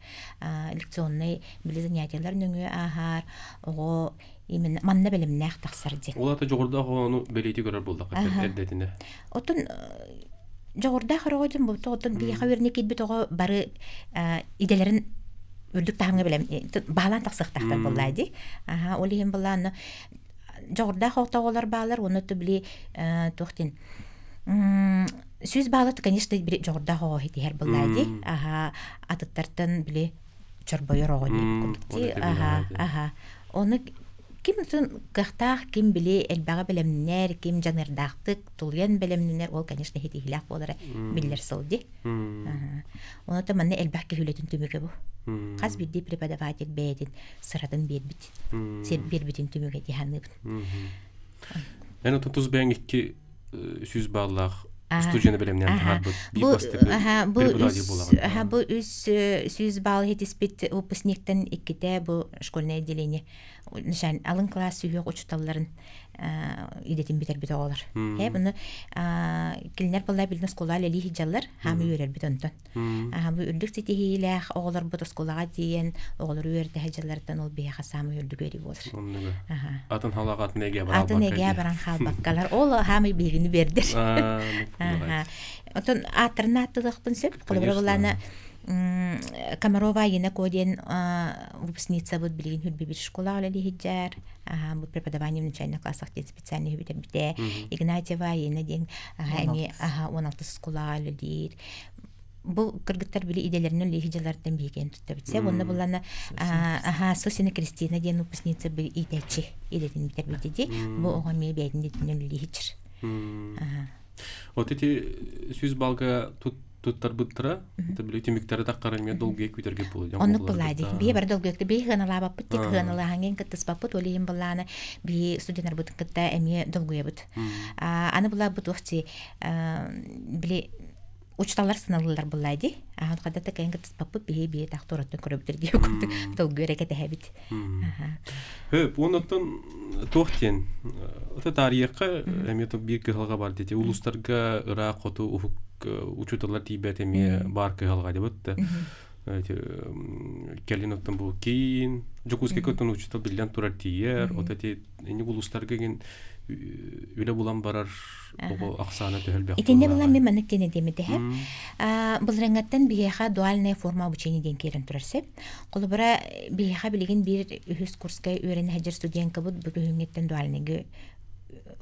лекционнай били занятиелар нөҥүө ааһар оҕо именно манна бэлэмнээх тахсар диэн. Ол аата дьоҕурдаах оҕону бэлиэтии көрөр буоллахха эрдэтинэ. Оттон дьоҕурдаах оҕо диэн буолбут оттон биһиэхэ үөрэнэ киирбит оҕо бары идэлэрин үрдүк таһымҥа бэлэм баһылаан тахсыахтаахтар буоллаа дии. Аха ол иһин былаанна дьоҕурдаах оҕолор баалар уонна то били туох диэн 100 баалы конечно били дьоҕурдаах оҕо итиһэр буоллаа дии. Аха атыттартан били чорбойор оҕо диэбит курдук дии. Аха аха Ону Ким кыахтаах, ким били элбэҕи бэлэмнэнэр, ким дьаныардаахтык тулуйан бэлэмнэнэр, ол, конечно, ситиһиилээх буолара биллэр сыл дии. Онон манна элбэх киһи үлэтин түмүгэ бу. Хас биирдии преподаватель бэйэтин сыратын биэрбит, сир биэрбитин түмүгэ дии саныыбын. Эн отон тус бэйэҥ 200 баллаах студияны бэлэмнээн таһаарбыт биир бастакы преподаватель буолаҕын. Бу 300 балл хитиспит выпускниктан иккитэ бу школьное отделение алын класс сүһүөх учууталларын идэтин бүтэрбит оҕолор. Э буну кинилэр буолла билин оскуолаҕа үлэлии сылдьаллар, хаамы үөрэрбит онтон. Бу үрдүк ситиһиилээх оҕолорбут оскуолаҕа тиийэн оҕолору үөрдэ сылдьалларыттан ол биһиэхэ саамай үрдүк үөрүү буолар. Атын халаҕа атын эгэ баран Атын эгэ баран хаалбаккалар. Ол хаамай биһигини биэрдэр. Отон ааттарын ааттылыахпын сөп. Холобура булаана Комарова Айына Ко диэн выпускницабыт билигин хүрбүбүт школаҕа үлэлиһиджэр. Бу преподавание в начальных классах диэн специальный бүтэрбитэ. Игнатьева Айына диэн эмиэ 16 школаҕа үлэлиир. Бу кыргыттар били идэлэринэн үлэлии дьыллартан биһиги туттабыт. Сэ уонна буллана аха Сосина Кристина диэн выпускница били иитээччи идэтин бүтэрбитэ дии. Бу оҕо эмиэ бэйэтин идэтинэн үлэлиһиччэр. Вот эти 100 балга тут туттарбыттара, это били түмүктэрэ таххара эмиэ долгуйа күүтэргэ буолуо. Оннук былаа дии. Бии бары долгуйа бии хыаналаабаппыт тик хыаналааһыҥҥын кыттыспаппыт, ол иһин былааны бии студеннарбытын кытта эмиэ долгуйабыт. Аны былаабыт уохти били учуталлар сыналылар былаа дии. Ахан хада та кэйэн кыттыспаппыт биһи бии таах туораттан көрөбүтэр дии курдук долгуйа эрэ кэтэһэбит. Хөп, оннуттан туох диэн, ото таарыйыахха эмиэ биир кыһалҕа бар дии. Улуустарга ыраах хоту уһук учууталлар тиийбэт эмиэ баар кыһалҕа дебит да. Кэлин оттон бу киин Дьокуускайга оттон учуутал биллэн турар тиийэр, от эти инник улуустарга гин үлэ булан барар оҕо ахсаана төһөлбөх Итиннэ булан мен маннык диэн этиэм этэ. Былырыҥҥаттан биһиэхэ дуальная форма обучения диэн киирэн турар сөп. Холобура, биһиэхэ билигин биир үһүс курска үөрэнэ сылдьар студенткабыт бу күһүҥҥүттэн дуальныйга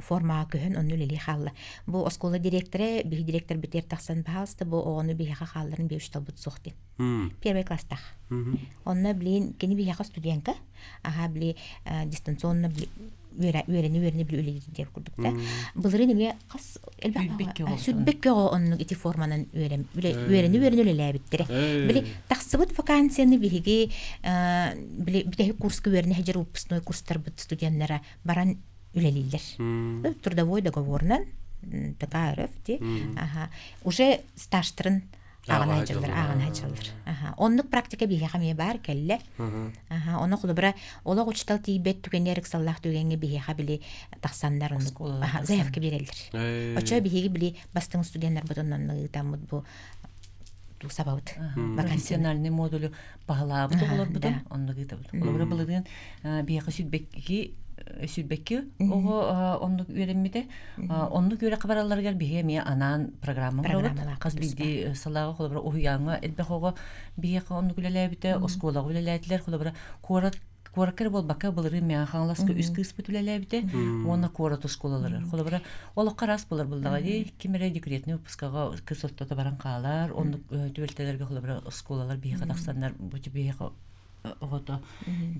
формаҕа көһөн онно үлэлии хаалла. Бу оскуола директора биһи директор битиэр тахсан пожалуйста бу оҕону биһиэхэ хаалларын биир учууталбыт суох диэн. Первый класстаах. Онно билин кини биһиэхэ студентка, аха били дистанционно үөрэни-үөрэни били үлэлиир диэн курдук да. Былырыын эмиэ хас элбэх сүрбэккэ оҕо оннук ити форманан үөрэн үөрэни-үөрэни үлэлээбиттэрэ. Били тахсыбыт вакансияны биһиги били бүтэһик курска үөрэнэ сылдьар выпускной курстарбыт студеннара баран үлэлииллэр. Трудовой договорынан ТКРФ ти аха уже стажтарын ааҕан сылдьаллар ааҕан сылдьаллар оннук практика биһиэхэ эмиэ баар кэллэ ону холобура олох учутал тиийбэт түгэҥҥэ ыксаллаах түгэҥҥэ биһиэхэ били тахсаннар оннук заявка биэрэллэр оччо биһиги били бастыҥ студеннарбытын онно ыытаммыт бу сабабыт профессиональный модулю баһылаабыт оҕолорбутун оннук ыытабыт холобура былырыын биһиэхэ сүүрбэкки сүүрбэкки оҕо оннук үөрэммитэ оннук үөрэххэ баралларыгар биһиги эмиэ анаан программа оҥоробут хас биирдии салааҕа холобура уһуйааҥҥа элбэх оҕо биһиэхэ оннук үлэлээбитэ оскуолаҕа үлэлээтилэр холобура куорат куоракка эрэ буолбакка былырыын Мэҥэ Хаҥаласка үс кыыспыт үлэлээбитэ уонна куорат оскуолаларыгар холобура олоххо араас буолар буоллаҕа дии ким эрэ декретный выпускаҕа кыыс ортото баран хаалар оннук түбэлтэлэргэ холобура оскуолалар биһиэхэ тахсаннар бу биһиэхэ оҕото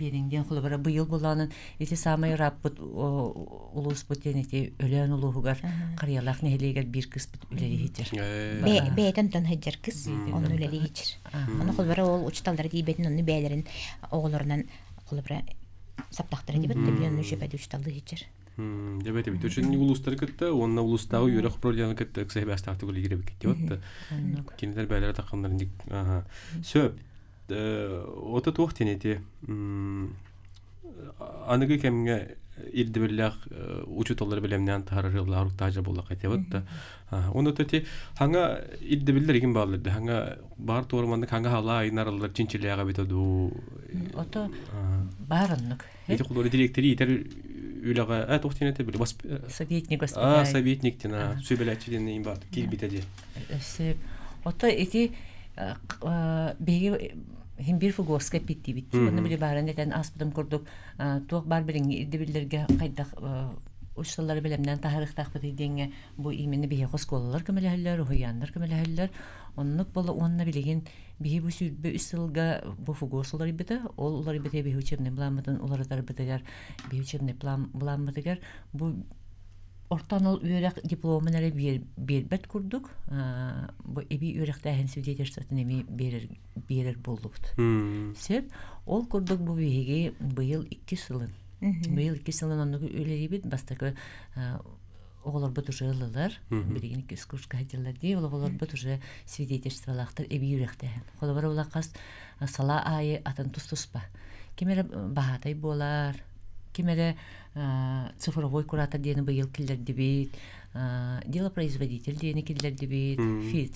биэриҥ диэн холобура быйыл булаанын ити саамай ырааппыт улууспут диэн ити Өлөөн улууһугар Харыйалаах нэһилиэгэр биир кыыспыт үлэлии сылдьар. Бэйэтин тон сылдьар кыс онно үлэлии сылдьар. Ону холобура ол учуталлара тиийбэтин онну бэйэлэрин оҕолорунан холобура саптахтара дибит тэбиэн онну үчүгэйди учуталлыы сылдьар. Дебет эбит. Өчен улуустары кытта уонна улуустааҕы үөрэх управлениетын кытта ыкса сибээстээхтик үлэлиир эбиккит диэбит. Кинилэр бэйэлэрэ тахханнарын Сөп. Ото туох диэн ити аныгы кэмҥэ ирдэбиллээх учууталлары бэлэмнээн таһаарар ыаллаах уруктаажа буоллахха этебит да. Оны ити хаҥа ирдэбиллэр игин бааллар да хаҥа баар туора маннык хаҥа халаа айнараллар чинчилээҕэ эбитэ дуу. Ото баар оннук. Ити кулура директори итер үлэҕэ э туох диэн этэ били советник а советник диэн сүбэлээччи диэн иин баар киирбитэ дии. Сөп. Ото ити биһиги химбир Фуговскай питтибит. Онно били баарын этэн ааспытым курдук туох баар билиҥҥи ирдэбиллэргэ хайдах учууталлары бэлэмнээн таһаарыахтаахпыт диэҥҥэ бу именно биһиэхэ оскуолалар көмөлөһөллөр, уһуйааннар көмөлөһөллөр. Оннук буола уонна билигин биһи бу 23 сылга бу ФГОС уларыйбыта. Ол уларыйбыта биһи учебный планмытын уларытарбытыгар, биһи учебный план былааммытыгар бу орто анал үөрэх дипломун эрэ биэрбэт курдук бу эбии үөрэхтээһин свидетельствотын эмиэ биэрэр биэрэр буоллубут. Сөп. Ол курдук бу биһиги быйыл иккис сылын быйыл иккис сылын оннук үлэлиибит. Бастакы оҕолорбут уже ыллылар. Билигин иккис курска сылдьаллар дии. Ол оҕолорбут уже свидетельстволаахтар эбии үөрэхтээһин. Холобура улахас салаа аайы атын тус-туспа. Ким эрэ баһаатай буолар, ким эрэ цифровой куратор диэни быйыл киллэрдибит, делопроизводитель диэни киллэрдибит,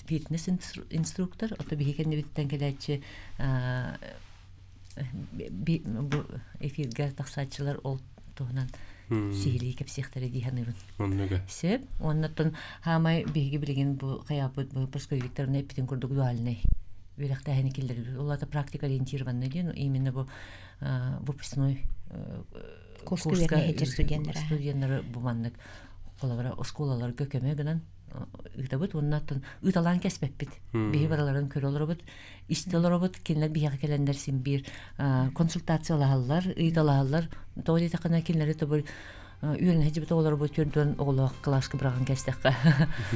фитнес-инструктор, ото биһи кэннибиттэн кэлээччи бу эфиргэ тахсааччылар ол туһунан сиһилии кэпсиэхтэрэ дии саныыбын. Оннуга. Сөп. Оннуттан хаамай биһиги билигин бу хайааппыт бу Прасковья Викторовна эппитин курдук дуальнай үөрэхтээһини киллэрбит. Ол аата практика ориентированный диэн именно бу выпускной курска студеннары студеннары бу маннык холобура оскуолаларга көмө гынан ыытабыт уонна оттон ыыталаан кэспэппит. Биһи барыларын көрө олоробут, истэ олоробут, кинилэр биһиэхэ кэлэннэр син биир консультациялаһаллар, ыйыталаһаллар. Тоҕо диэтэххинэ кинилэри тобой үөрэнэ сылдьыбыт оҕолорбут 40 оҕолоох кылааска быраҕан кэстэххэ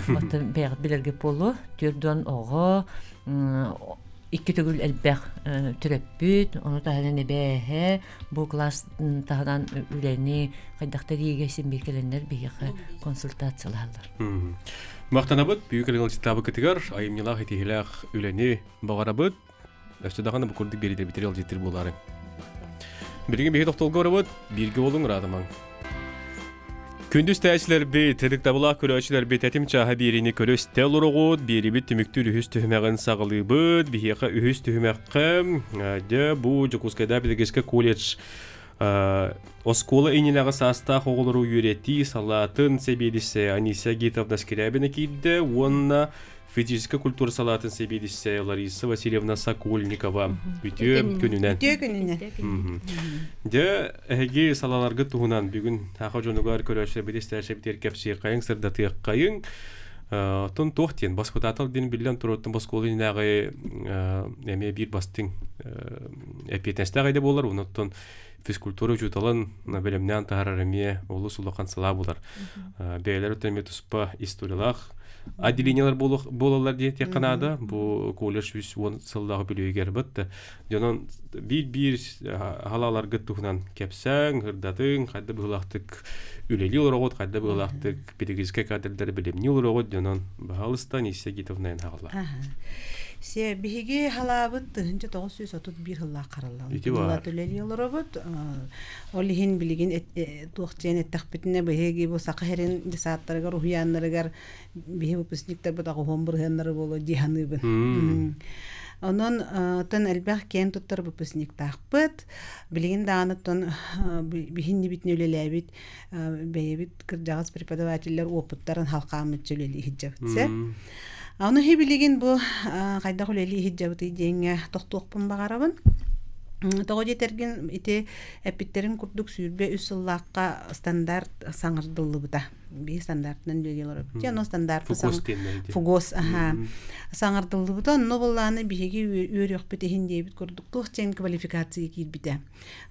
оттон бэйэҕит билэргэ буолуо 40 оҕо икки төгүл элбэх төрөппүт, ону таһынан эбээһэ бу кылаас таһынан үлэни хайдах тэрийиигэ син биир кэлэннэр биһиэхэ консультациялаһаллар. Махтанабыт Бүлүү кэлин айымньылаах итиһилээх үлэни баҕарабыт. Өссө даҕаны бу курдук биэридэрбитир ыалдьыттыр буолаары. Билигин биһи тохтолго барабыт, бииргэ болуҥ ыраатымаҥ. Күндү истээччилэрбит, ытыктабылаах көрөөччүлэрбит этим чааһа биэриини көрө истэ олороҕут, биэрибит түмүктүүр үһүс түһүмэҕин саҕалыыбыт. Биһиэхэ үһүс түһүмэххэ дьэ бу Дьокуускайдаа педагогическай колледж оскуола иннинээҕи саастаах оҕолору үөрэтии салаатын сэбиэдиссэйэ Анисия Гитовна Скрябина киирдэ уонна физическэй культура салаатын сэбиэдиссэйэ Лариса Васильевна Сокольникова. Үтүө күнүнэн. Үтүө күнүнэн. Дьэ, эһиги салаларгыт туһунан бүгүн саха дьонугар көрөөччүлэрбит истээччилэрбитигэр кэпсиэххэйиҥ, сырдатыаххайыҥ. Оттон туох диэн, баспытаатал диэн биллэн туруоттан оскуола иннинээҕи эмиэ биир бастыҥ эппиэтинэстээх идэ буолар. Онон физкультура учууталын бэлэмнээн таһаарар эмиэ олус улахан салаа буолар. Бэйэлэр өттүн эмиэ туспа историялаах отделениелар буолаллар диэтиэххэ наада. Бу колледж 110 сыллаах бүлүүгэр бытты. Дьонон биир-биир халааларгыт туһунан кэпсээҥ, ырдатыҥ, хайда быһыылаахтык үлэлии олороҕут, хайда быһыылаахтык педагогическай кадрдары билимнии олороҕут, дьонон баһаалыста Анисия Гитовна хаалла. Се биһиги халаабыт 1931 сыллаах хараллаан. Үлэлии олоробут. Ол иһин билигин туох диэн эттэхпитинэ биһиги бу саха сирин десааттарыгар, уһуйааннарыгар биһи выпускниктарбыт аҕыһуон бырыһыаннары буолуо дии саныыбын. Онон тон элбэх киэн туттар выпускниктаахпыт. Билигин даҕаны тон биһиннибитин үлэлээбит бэйэбит кырдьаҕас преподавателлэр уопуттарын халхааммытча үлэлии сылдьабыт. Ону хи билигин бу хайдах үлэлии сылдьабытый диэҥҥэ тохтуохпун баҕарабын. Тоҕо диэтэргин ити эппиттерин курдук 23 сыллаахха стандарт саҥардыллыбыта. Биһи стандартынан үлэлии олоробут. Дьэ, ону стандарт ФГОС аха саҥардыллыбыта. Онно буллааны биһиги үөрүөхпүт иһин диэбит курдук туох диэн квалификация киирбитэ.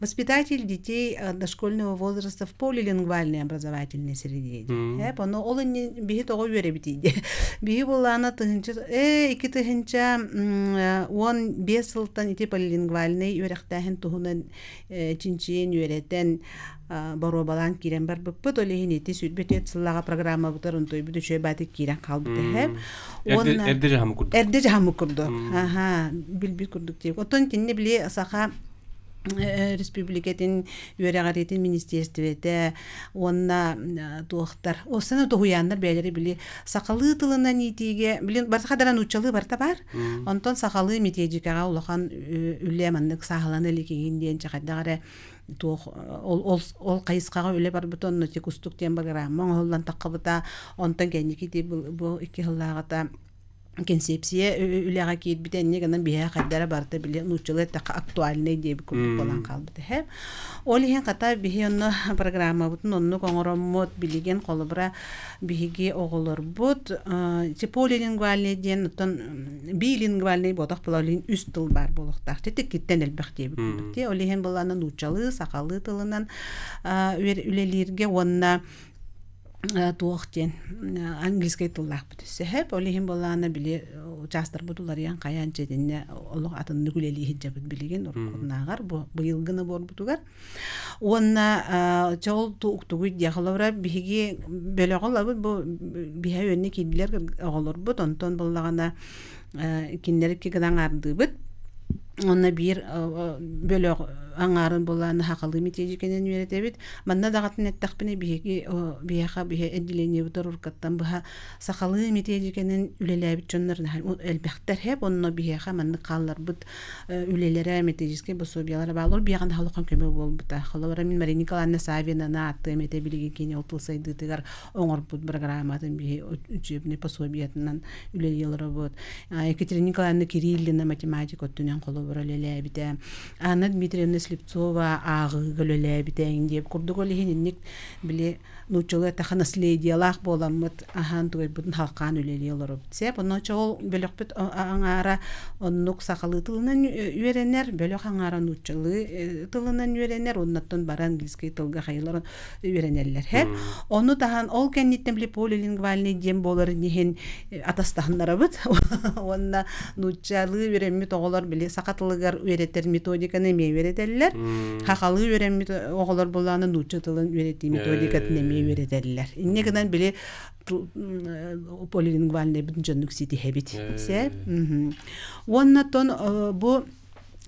Воспитатель детей дошкольного возраста в полилингвальной образовательной среде. Эп, ону ол биһи тоҕо үөрэбитий диэ. Биһи буллаана тыһынча 2015 сылтан ити полилингвальный үөрэхтээһин туһунан чинчийэн үөрэтэн боруобалаан киирэн барбыппыт. Ол иһин ити 24 сыллаҕа программабытар онтуйбут үчүгэй баатык киирэн хаалбыт эһэм. Эрдэ жаһамы курдук. Эрдэ жаһамы курдук. Аха, билбит курдук диэк. Оттон кинини били саха республикатын үөрэҕириитин министерствете уонна туохтар осына туһуйааннар бэйэлэри били сахалыы тылынан иитиигэ билин барта хадаран нууччалыы барта бар онтон сахалыы методикаҕа улахан үлэ маннык сааһылана иликигин диэн чахайдах эрэ туох ол ол ол хайысхаҕа үлэ барбыт онно ти кустук диэн программа оҥоһуллан таххабыта онтон кэнники бу икки сыллааҕыта Концепция үлэҕэ киирбитэ инньэ гынан биһиэхэ хайдара барыта били нууччалыы эттэххэ актуальнай диэбит курдук буолан хаалбыт эһэ. Ол иһин хата биһи онно программабытын оннук оҥороммут билигин холобура биһиги оҕолорбут полилингвальный диэн оттон билингвальный буотах буолар үс тыл баар буолуохтаах тиккиттэн элбэх диэбит курдук ол иһин былаана нууччалыы сахалыы тылынан үлэлииргэ уонна туох диэн английскай тыллаахпыт сөһөп ол иһин буоллаҕына били учаастарбыт уларыйан хайаан дьэтиннэ олох атыннык үлэлии сылдьабыт билигин уруккунааҕар бу быйылгы наборбутугар уонна чол тугуй диэх холобура биһиги бөлөҕө ылабыт бу биһэ үөннэ киирдилэр оҕолорбут онтон буоллаҕына кинилэри икки гынан аҥаардыыбыт Онно биир бөлөх аҥаарын булаан сахалыы методиканан үөрэтэбит. Манна даҕатын эттэхпинэ биһиги биһиэхэ биһи отделениебытыгар уруккаттан быһа сахалыы методиканан үлэлээбит дьоннор элбэхтэр һэп. Онно биһиэхэ маннык хаалларбыт үлэлэрэ методическай пособиелара бааллар. Биһиэхэ наһаа улахан көмө буолбута. Холобура мин Мария Николаевна Саввинаны ааттыам этэ билигин кини ол тыл сайдыытыгар оҥорбут программатын биһи учебный пособиетынан үлэлии олоробут. Екатерина Николаевна Кириллина математика өттүнэн холобура үлэлээбитэ. Анна Дмитриевна Слепцова ааҕыыга үлэлээбитэ диэп курдук ол иһин инник били нууччалыы эттэххэ наследиелаах буоламмыт аһаан тугайбытын халхаан үлэлии олоробут. Сеп онно чоол бөлөхпүт аҥаара оннук сахалыы тылынан үөрэнэр, бөлөх аҥаара нууччалыы тылынан үөрэнэр, оннуттан бары английский тылга хайыларын үөрэнэллэр. Ону таһан ол кэнниттэн били полилингвальный диэн буоларын иһин атастаһыннарабыт. Уонна нууччалыы үөрэммит оҕолор били саха тылыгар үөрэтэр методиканы эмиэ үөрэтэллэр. Хахалыы үөрэммит оҕолор булааны нуучча тылын үөрэтии методикатын эмиэ үөрэтэллэр. Инньэ гынан били полилингвальныйбытын дьоннук ситиһэбит. Уонна тон бу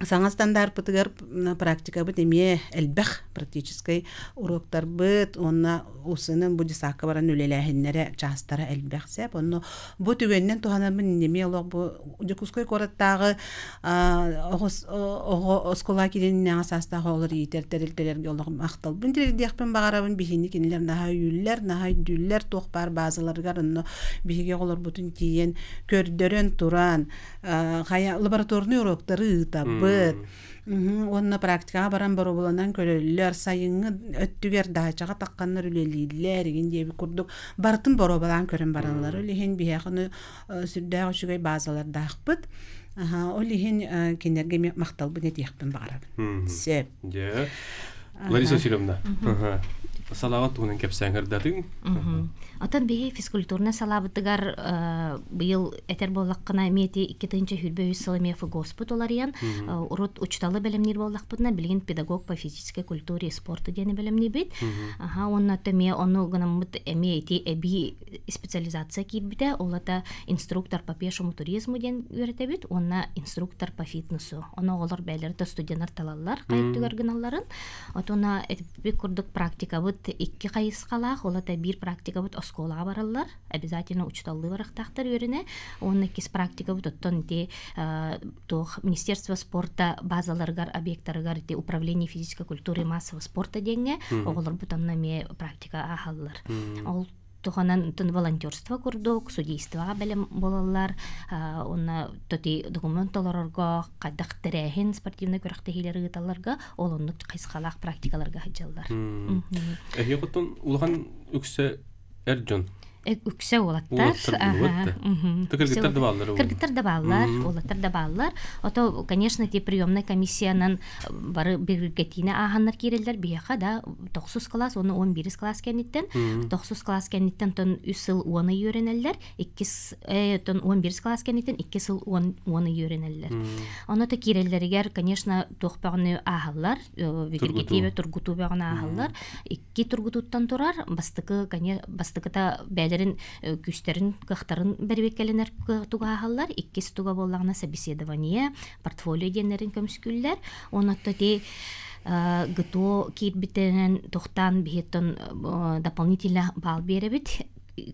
саҥа стандартпытыгар практикабыт эмиэ элбэх практическай уроктарбыт уонна усынан бу десакка баран үлэлээһиннэрэ чаастара элбэх сеп онно бу түгэнинэн туһанаммын эмиэ олох бу Дьокуускай куораттааҕы оҕо оскуола киириннээҕи саастаах оҕолор иитэр тэрилтэлэргэ олох махталбын тириэрдиэхпин баҕарабын биһини кинилэр наһаа өйүүллэр наһаа өйдүүллэр туох баар базаларыгар онно биһиги оҕолорбутун тиийэн көрдөрөн туран хайа лабораторный уроктары ыытабыт уонна практикаҕа баран боруобаланан көрөллөр сайыҥҥы өттүгэр даачаҕа тахханнар үлэлииллэр игин диэбит курдук барытын боруобалаан көрөн бараллар ол иһин биһиэхэ ону сүрдээх үчүгэй базалардаахпыт ол иһин кинилэргэ эмиэ махталбын этиэхпин баҕарабын сөп дьэ Лариса Васильевна салааҕа туһунан кэпсээн кырдатыҥ. Отон биһи физкультурнай салаабытыгар быйыл этэр буоллаххына эмиэ ити 2023 сыл эмиэ ФГОСпут уларыйан урут учуталы бэлэмниир буоллахпытына билигин педагог по физической культуре и спорту диэни бэлэмниибит. Аха уонна эмиэ ону гынаммыт эмиэ ити эбии специализация киирбитэ ол ата инструктор по пешему туризму диэн үөрэтэбит уонна инструктор по фитнесу. Ону оҕолор бэйэлэрэ да студеннар талаллар хайа өттүгэр гыналларын. Отуна эппит курдук практикабыт икки хайысхалаах, ол это биир практикабыт оскуолаҕа бараллар, обязательно учуталлыы барахтаахтар үөрэнэ. Уонна иккис практикабыт оттон ити туох Министерство спорта базаларыгар, объектарыгар ити управление физической культуры и массового спорта диэҥҥэ оҕолорбут онно эмиэ практика ааһаллар. Ол туһанан волонтерство курдук судействоҕа бэлэм буолаллар уонна тоти документ толорорго хайдах тэрээһин спортивнай күрэхтэһиилэри ыыталларга ол оннук хайысхалаах практикаларга сылдьаллар. Эһиэхэ оттон улахан үксэ эр дьон Үксэ уолаттар. Кыргыттар да бааллар. Кыргыттар да бааллар, уолаттар да бааллар. Ото, конечно, ти приемная комиссиянан бары бигэргэтиини ааһаннар киирэллэр биһиэхэ да тохсус класс уонна 11 класс кэнниттэн тохсус класс кэнниттэн тон үс сыл уон ый үөрэнэллэр иккис тон 11 класс кэнниттэн икки сыл уон ый үөрэнэллэр ону то киирэллэригэр конечно туох бөҕөнү ааһаллар бигэргэтии тургутуу бөҕөнү ааһаллар икки тургутууттан турар бастакы бастакыта бэйэлэрин күүстэрин кыахтарын бэрибиэккэлэнэр туга ааһаллар иккис туга буоллаҕына собеседование портфолио диэннэрин көмүскүүллэр. Онон ити ГТО киирбитинэн тохтаан биһиэттэн дополнительно баал биэрэбит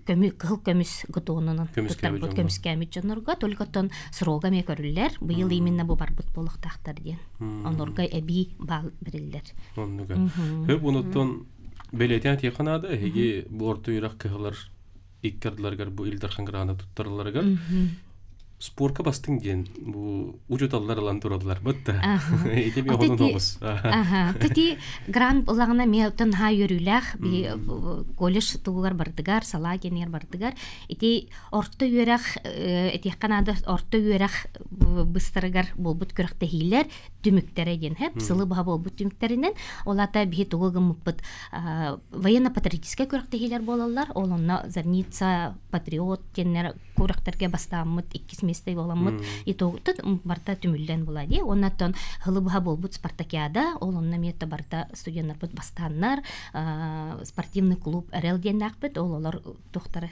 көмү кыһыл көмүс ГТОнунан туттарбыт көмүскээмит дьоннорго только оттон срога эмиэ көрүллэр быйыл именно бу барбыт буолуохтаахтар диэн онорго эбии баал бэриллэр оннуга хөп онуттан бэлиэтээн тиэххэ наада эһиги бу орто үөрэх кыһалар икки ардыларыгар бу Ил Дархан грана туттарыларыгар. Спорка бастыҥ диэн бу учууталлар ылан тураллар бытта. Ити би онон оҕус. Тити грант ылаҕына эмиэ оттон наһаа үөрүүлээх би колледж тугугар бардыгар, салаа кэнигэр бардыгар. Ити орто үөрэх этиэххэ наада орто үөрэх быстарыгар буолбут күрэхтэһиилэр түмүктэрэ диэн хэп сылы быһа буолбут түмүктэринэн ол ата биһи тугу гыммыппыт военно-патриотическай күрэхтэһиилэр буолаллар. Ол онно Зарница, Патриот диэннэр курэхтэргэ бастааммыт иккис миэстэ буоламмыт итогтут барта түмүллэн була дии оннаттан хылы быһа буолбут спартакиада ол онно эмиэ барта студеннарбыт бастааннар спортивный клуб Эрэл диэннээхпит ол олор тухтары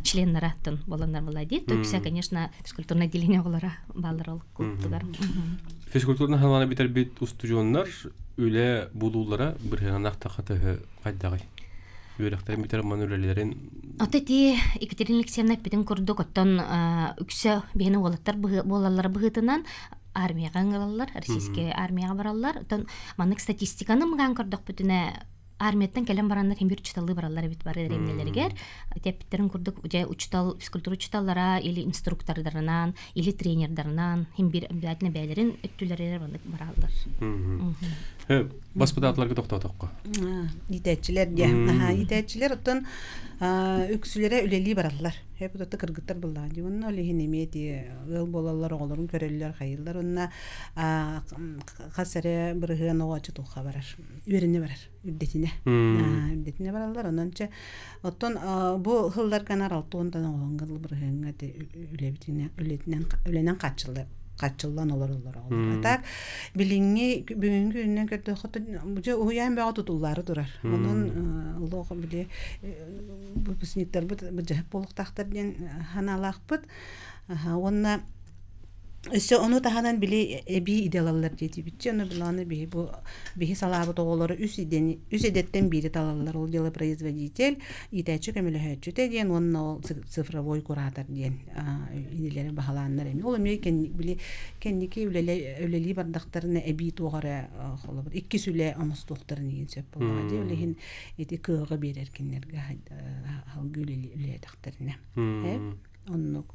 членнара тон боланнар була дии то конечно физкультурное отделение оҕолоро бааллар ол клубтугар. Физкультурный халааны бүтэрбит устудьуоннар үлэ булуулара бырыһыанах тахатыһы хайдаҕый? Үөрэхтэрин бүтэр ман үлэлэрин Ото ити Екатерина Алексеевна эппитин курдук оттон үксэ биһини уолаттар буолаллара быһыытынан армияҕа ыҥыраллар, российскай армияҕа бараллар. Оттон маннык статистиканы мыгаан көрдөхпүтүнэ армияттан кэлэн бараннар хим бир учуталлыы бараллар эбит бары дэриэбинэлэригэр. Ити эппиттерин курдук дьэ учутал физкультура учуталлара или инструктордарынан, или тренердарынан хим бир обязательно бэйэлэрин өттүлэригэр маннык бараллар. Баспытаатыларга тохтоотоххо. Иитээччилэр диэ. Иитээччилэр оттон үксүлэрэ үлэлии бараллар. Хэп отто кыргыттар буллаҕа дии. Онно ол иһин эмиэ ти ыал буолаллар, оҕолорун көрөллөр, хайыллар. Онно хас эрэ бырыһыан оҕо туохха барар. Үөрэнэ барар. Үрдэтинэ. Үрдэтинэ бараллар. Онон чэ оттон бу хылларганар алтуонтан оҕоҥҥа бырыһыаҥҥа үлэбитинэн үлэтинэн үлэнэн хааччыллар хааччыллан олороллор оҕолор. А так билиҥҥи бүгүҥҥү күнүнэн көрдөххө дьэ уһуйаан бөҕө тутуллаары турар. Онон олох били выпускниктарбыт быдьаһык буолуохтаахтар диэн санаалаахпыт. Уонна Өссө ону таһынан били эбии идэ ылаллар диэтибитчи, ону биланы биһи бу биһи салаабыт оҕолору үс идэни үс идэттэн биири талаллар. Ол дело производитель, иитээччи көмөлөһөөччүтэ диэн уонна ол цифровой куратор диэн идэлэри баһылааннар эми. Ол эмиэ били кэнники үлэлии бардахтарына эбии туох эрэ холобур иккис үлэ оҥостуохтарын иһин сөп буоллаҕа дии. Ол иһин ити кыаҕы биэрэр кинилэргэ салгыы үлэлээтэхтэринэ. Оннук.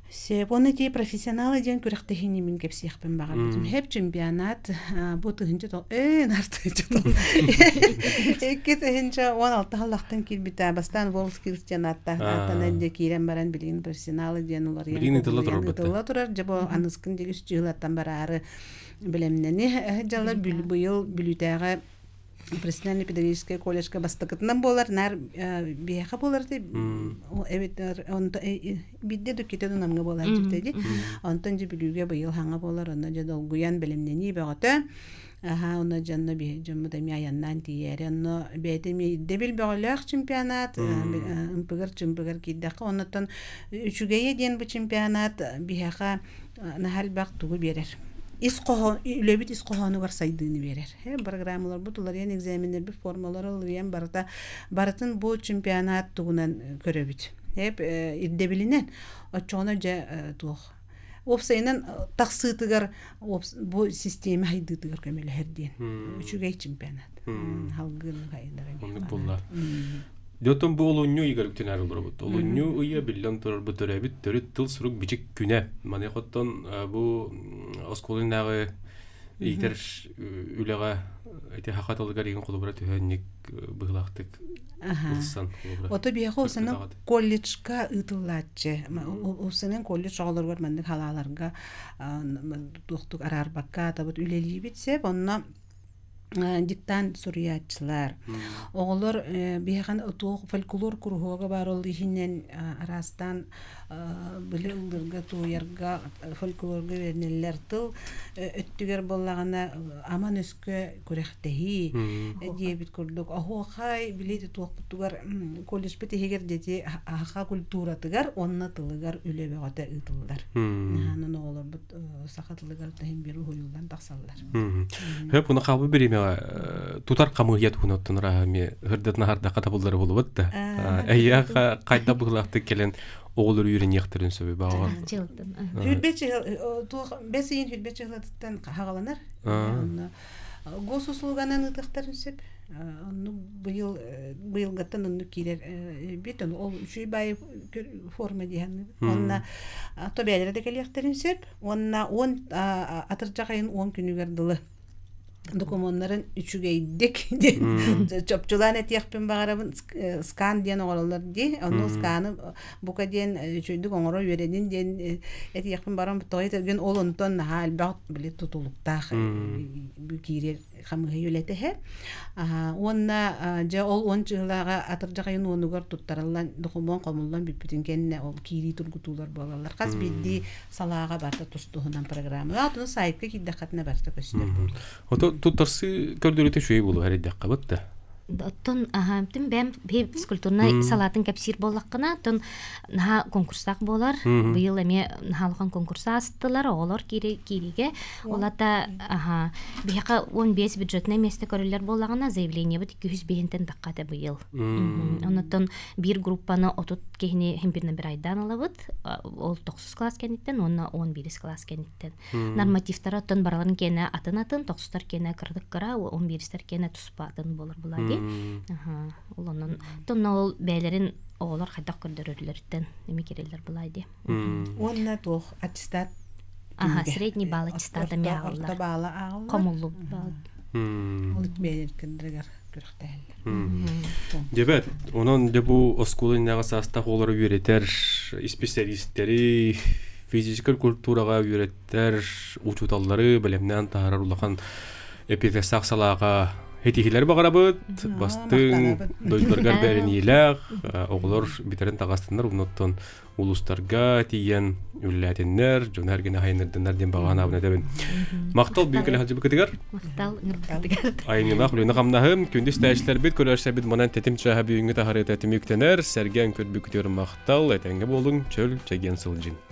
Сөп. Уонна ити профессионалы диэн күрэхтэһиини мин кэпсиэхпин баҕарбытым. Хэп чемпионат бу тыһынча нартыһынча 2016 халлахтан киирбитэ. Бастаан WorldSkills диэн ааттаах дьэ киирэн баран билигин профессионалы диэн уларыйан ытылла турар. Дьэ бу аныскын диэн үс дьыһылаттан бараары бэлэмнэни дьалар быйыл Бүлүүтээҕи профессиональный педагогическай колледжка бастакытынан буолар наар биһиэхэ буолар ти эбит онто бидде дүкките дунамга буолар дьиптеди онтон дьи бүлүүгэ быйыл хаҥа буолар онно дьэ долгуйан бэлэмнэнии бөҕөтө аха онно дьонно биһи дьоммут эмиэ айаннаан тиийээри онно бэйэтэ эмиэ ирдэбил бөҕөлөөх чемпионат ымпыгар чымпыгар киирдэххэ оннуттан үчүгэйэ диэн бу чемпионат биһиэхэ наһаа элбэх тугу биэрэр ис хоһоон үлэбит ис хоһоонугар сайдыыны биэрэр Программаларбыт уларыйан, экзаменнэрбит формалара уларыйан барыта барытын бу чемпионат тугунан көрөбүт. Ирдэбилинэн оччоҕуна дьэ туох уопсайынан тахсыытыгар бу систиэмэ хайдыытыгар көмөлөһөр диэн үчүгэй чемпионат халгыын хайынара. Оннук буолла. Дьотон бу олунньу ыйыгар үктэнээр олоробут. Олунньу ыйа биллэн турар бу төрөөбүт төрүт тыл сурук бичик күнэ. Маныаха оттон бу оскуоланааҕы иитэр үлэҕэ ити хаха тылыгар игин холобура түһэнник быһылаахтык ылсан холобура. Ото биһиэхэ усанан колледжка ыытыллааччы. Усанан колледж оҕолоругар маннык халааларга туохтук араарбакка атабыт үлэлиибит сеп. Онно диктант суруйааччылар. Оҕолор биһиэхэ туох фольклор куруһуога баар ол иһинэн араастаан били ыллыырга, туойарга, фольклорга үөрэнэллэр. Тыл өттүгэр буоллаҕына аман өскө күрэхтэһии диэбит курдук оһуохай били туохпутугар колледжпыт иһигэр дети аха культуратыгар уонна тылыгар үлэ бөҕөтө ыытыллар. Наһаанан оҕолорбут саха тылыгар таһын биир уһуйуллан тахсаллар. Хөп уна хаалбы бириэмэҕэ тутар хамыыһыйа туһунан оттон арааһа эмиэ ырдатына хардахха табыллары булубут да. Эйиэхэ хайда быһылаахтык кэлэн оҕолор үөрэниэхтэрин сөбү баҕар. Хүрбэ туох бэс ыйын хүрбэ чыһылатыттан хаҕаланар. Госуслуганан ытыахтарын сөп. Онну быйыл быйылгаттан онну киирэр бит ол үчүй бай форма диһанныбыт. Онна тобээлere да кэлиэхтэрин сөп. Уонна он атырдьах айын 10 күнүгэр дылы докумуоннарын үчүгэйдик диэн чопчулаан этиэхпин баҕарабын скан диэн оҥороллор дии онну сканы бука диэн үчүгэйдик оҥоро үөрэнин диэн этиэхпин баран тоҕо этэргин ол онтон наһаа элбэх били тутулуктаах киирэр хамыыһыйа үлэтэһэ уонна дьэ ол он чыһылааҕа атырдьах айын уонугар туттарыллан докумуон хомуллан бүппүтүн кэннэ ол киирии тургутуулар буолаллар хас биирдии салааҕа барыта тус-туһунан программа. Отуну сайтка киирдэххитинэ барыта көстөр буолуо. Ото туттарсы көрдөрүүтэ үчүгэй буолуо эрийдэххэ бытта. Оттон аһаамтын бэм физкультурнай салаатын кэпсиир буоллаххына, оттон наһаа конкурстаах буолар. Быйыл эмиэ наһаа улахан конкурс аастылар, оҕолор киириигэ. Ол ата аха биһиэхэ 15 бюджетнай миэстэ көрүллэр буоллаҕына, заявлениебыт 205-тэн тахха этэ быйыл. Оннуттан биир группаны 30 киһини химпирна бир айдаан ылабыт. Ол тохсус класс кэнниттэн уонна 11 класс кэнниттэн. Нормативтара оттон бараларын киэнэ атын-атын, тохсустар киэнэ кыратык кыра, 11-стэр киэнэ туспа атын буолар була дии. Ол онон тонна ол бэйэлэрин оҕолор хайдах көрдөрөрлөрүттэн эми киреллер булай дии. Уонна туох аттестат Аха, средний балл аттестата ми ааҕыллар. Орто баала ааҕыллар. Хомуллубут балл. Ол бэйэлэрин күрэхтэһэллэр. Дебет, онон де бу оскуола иннэҕэ саастаах оҕолору үөрэтэр исписэлиистэри, физическэй культураҕа үөрэттэр учууталлары бэлэмнээн таһаарар улахан эпиэтэстээх салааҕа Этиһилэр баҕарабыт, бастыҥ дойдуларыгар бэриниилээх оҕолор бүтэрэн таҕастыннар, оннуттан улуустарга тиийэн үлэлээтиннэр, дьону эргинэ хайыннардыннар диэн баҕа санаабын этэбин. Махтал бүгүн кэлэ сылдьыбыкытыгар. Махтал ыҥырбыкытыгар. Айымньылаах үлэни хамнаһым, күндү истээччилэрбит, көрөөччүлэрбит манан тэтим чааһа бүгүҥҥү таһаарыыта түмүктэнэр. Сэргээн көрбүкүтүгэр махтал, этэҥҥэ буолуҥ, чөл, чэгиэн сылдьыҥ.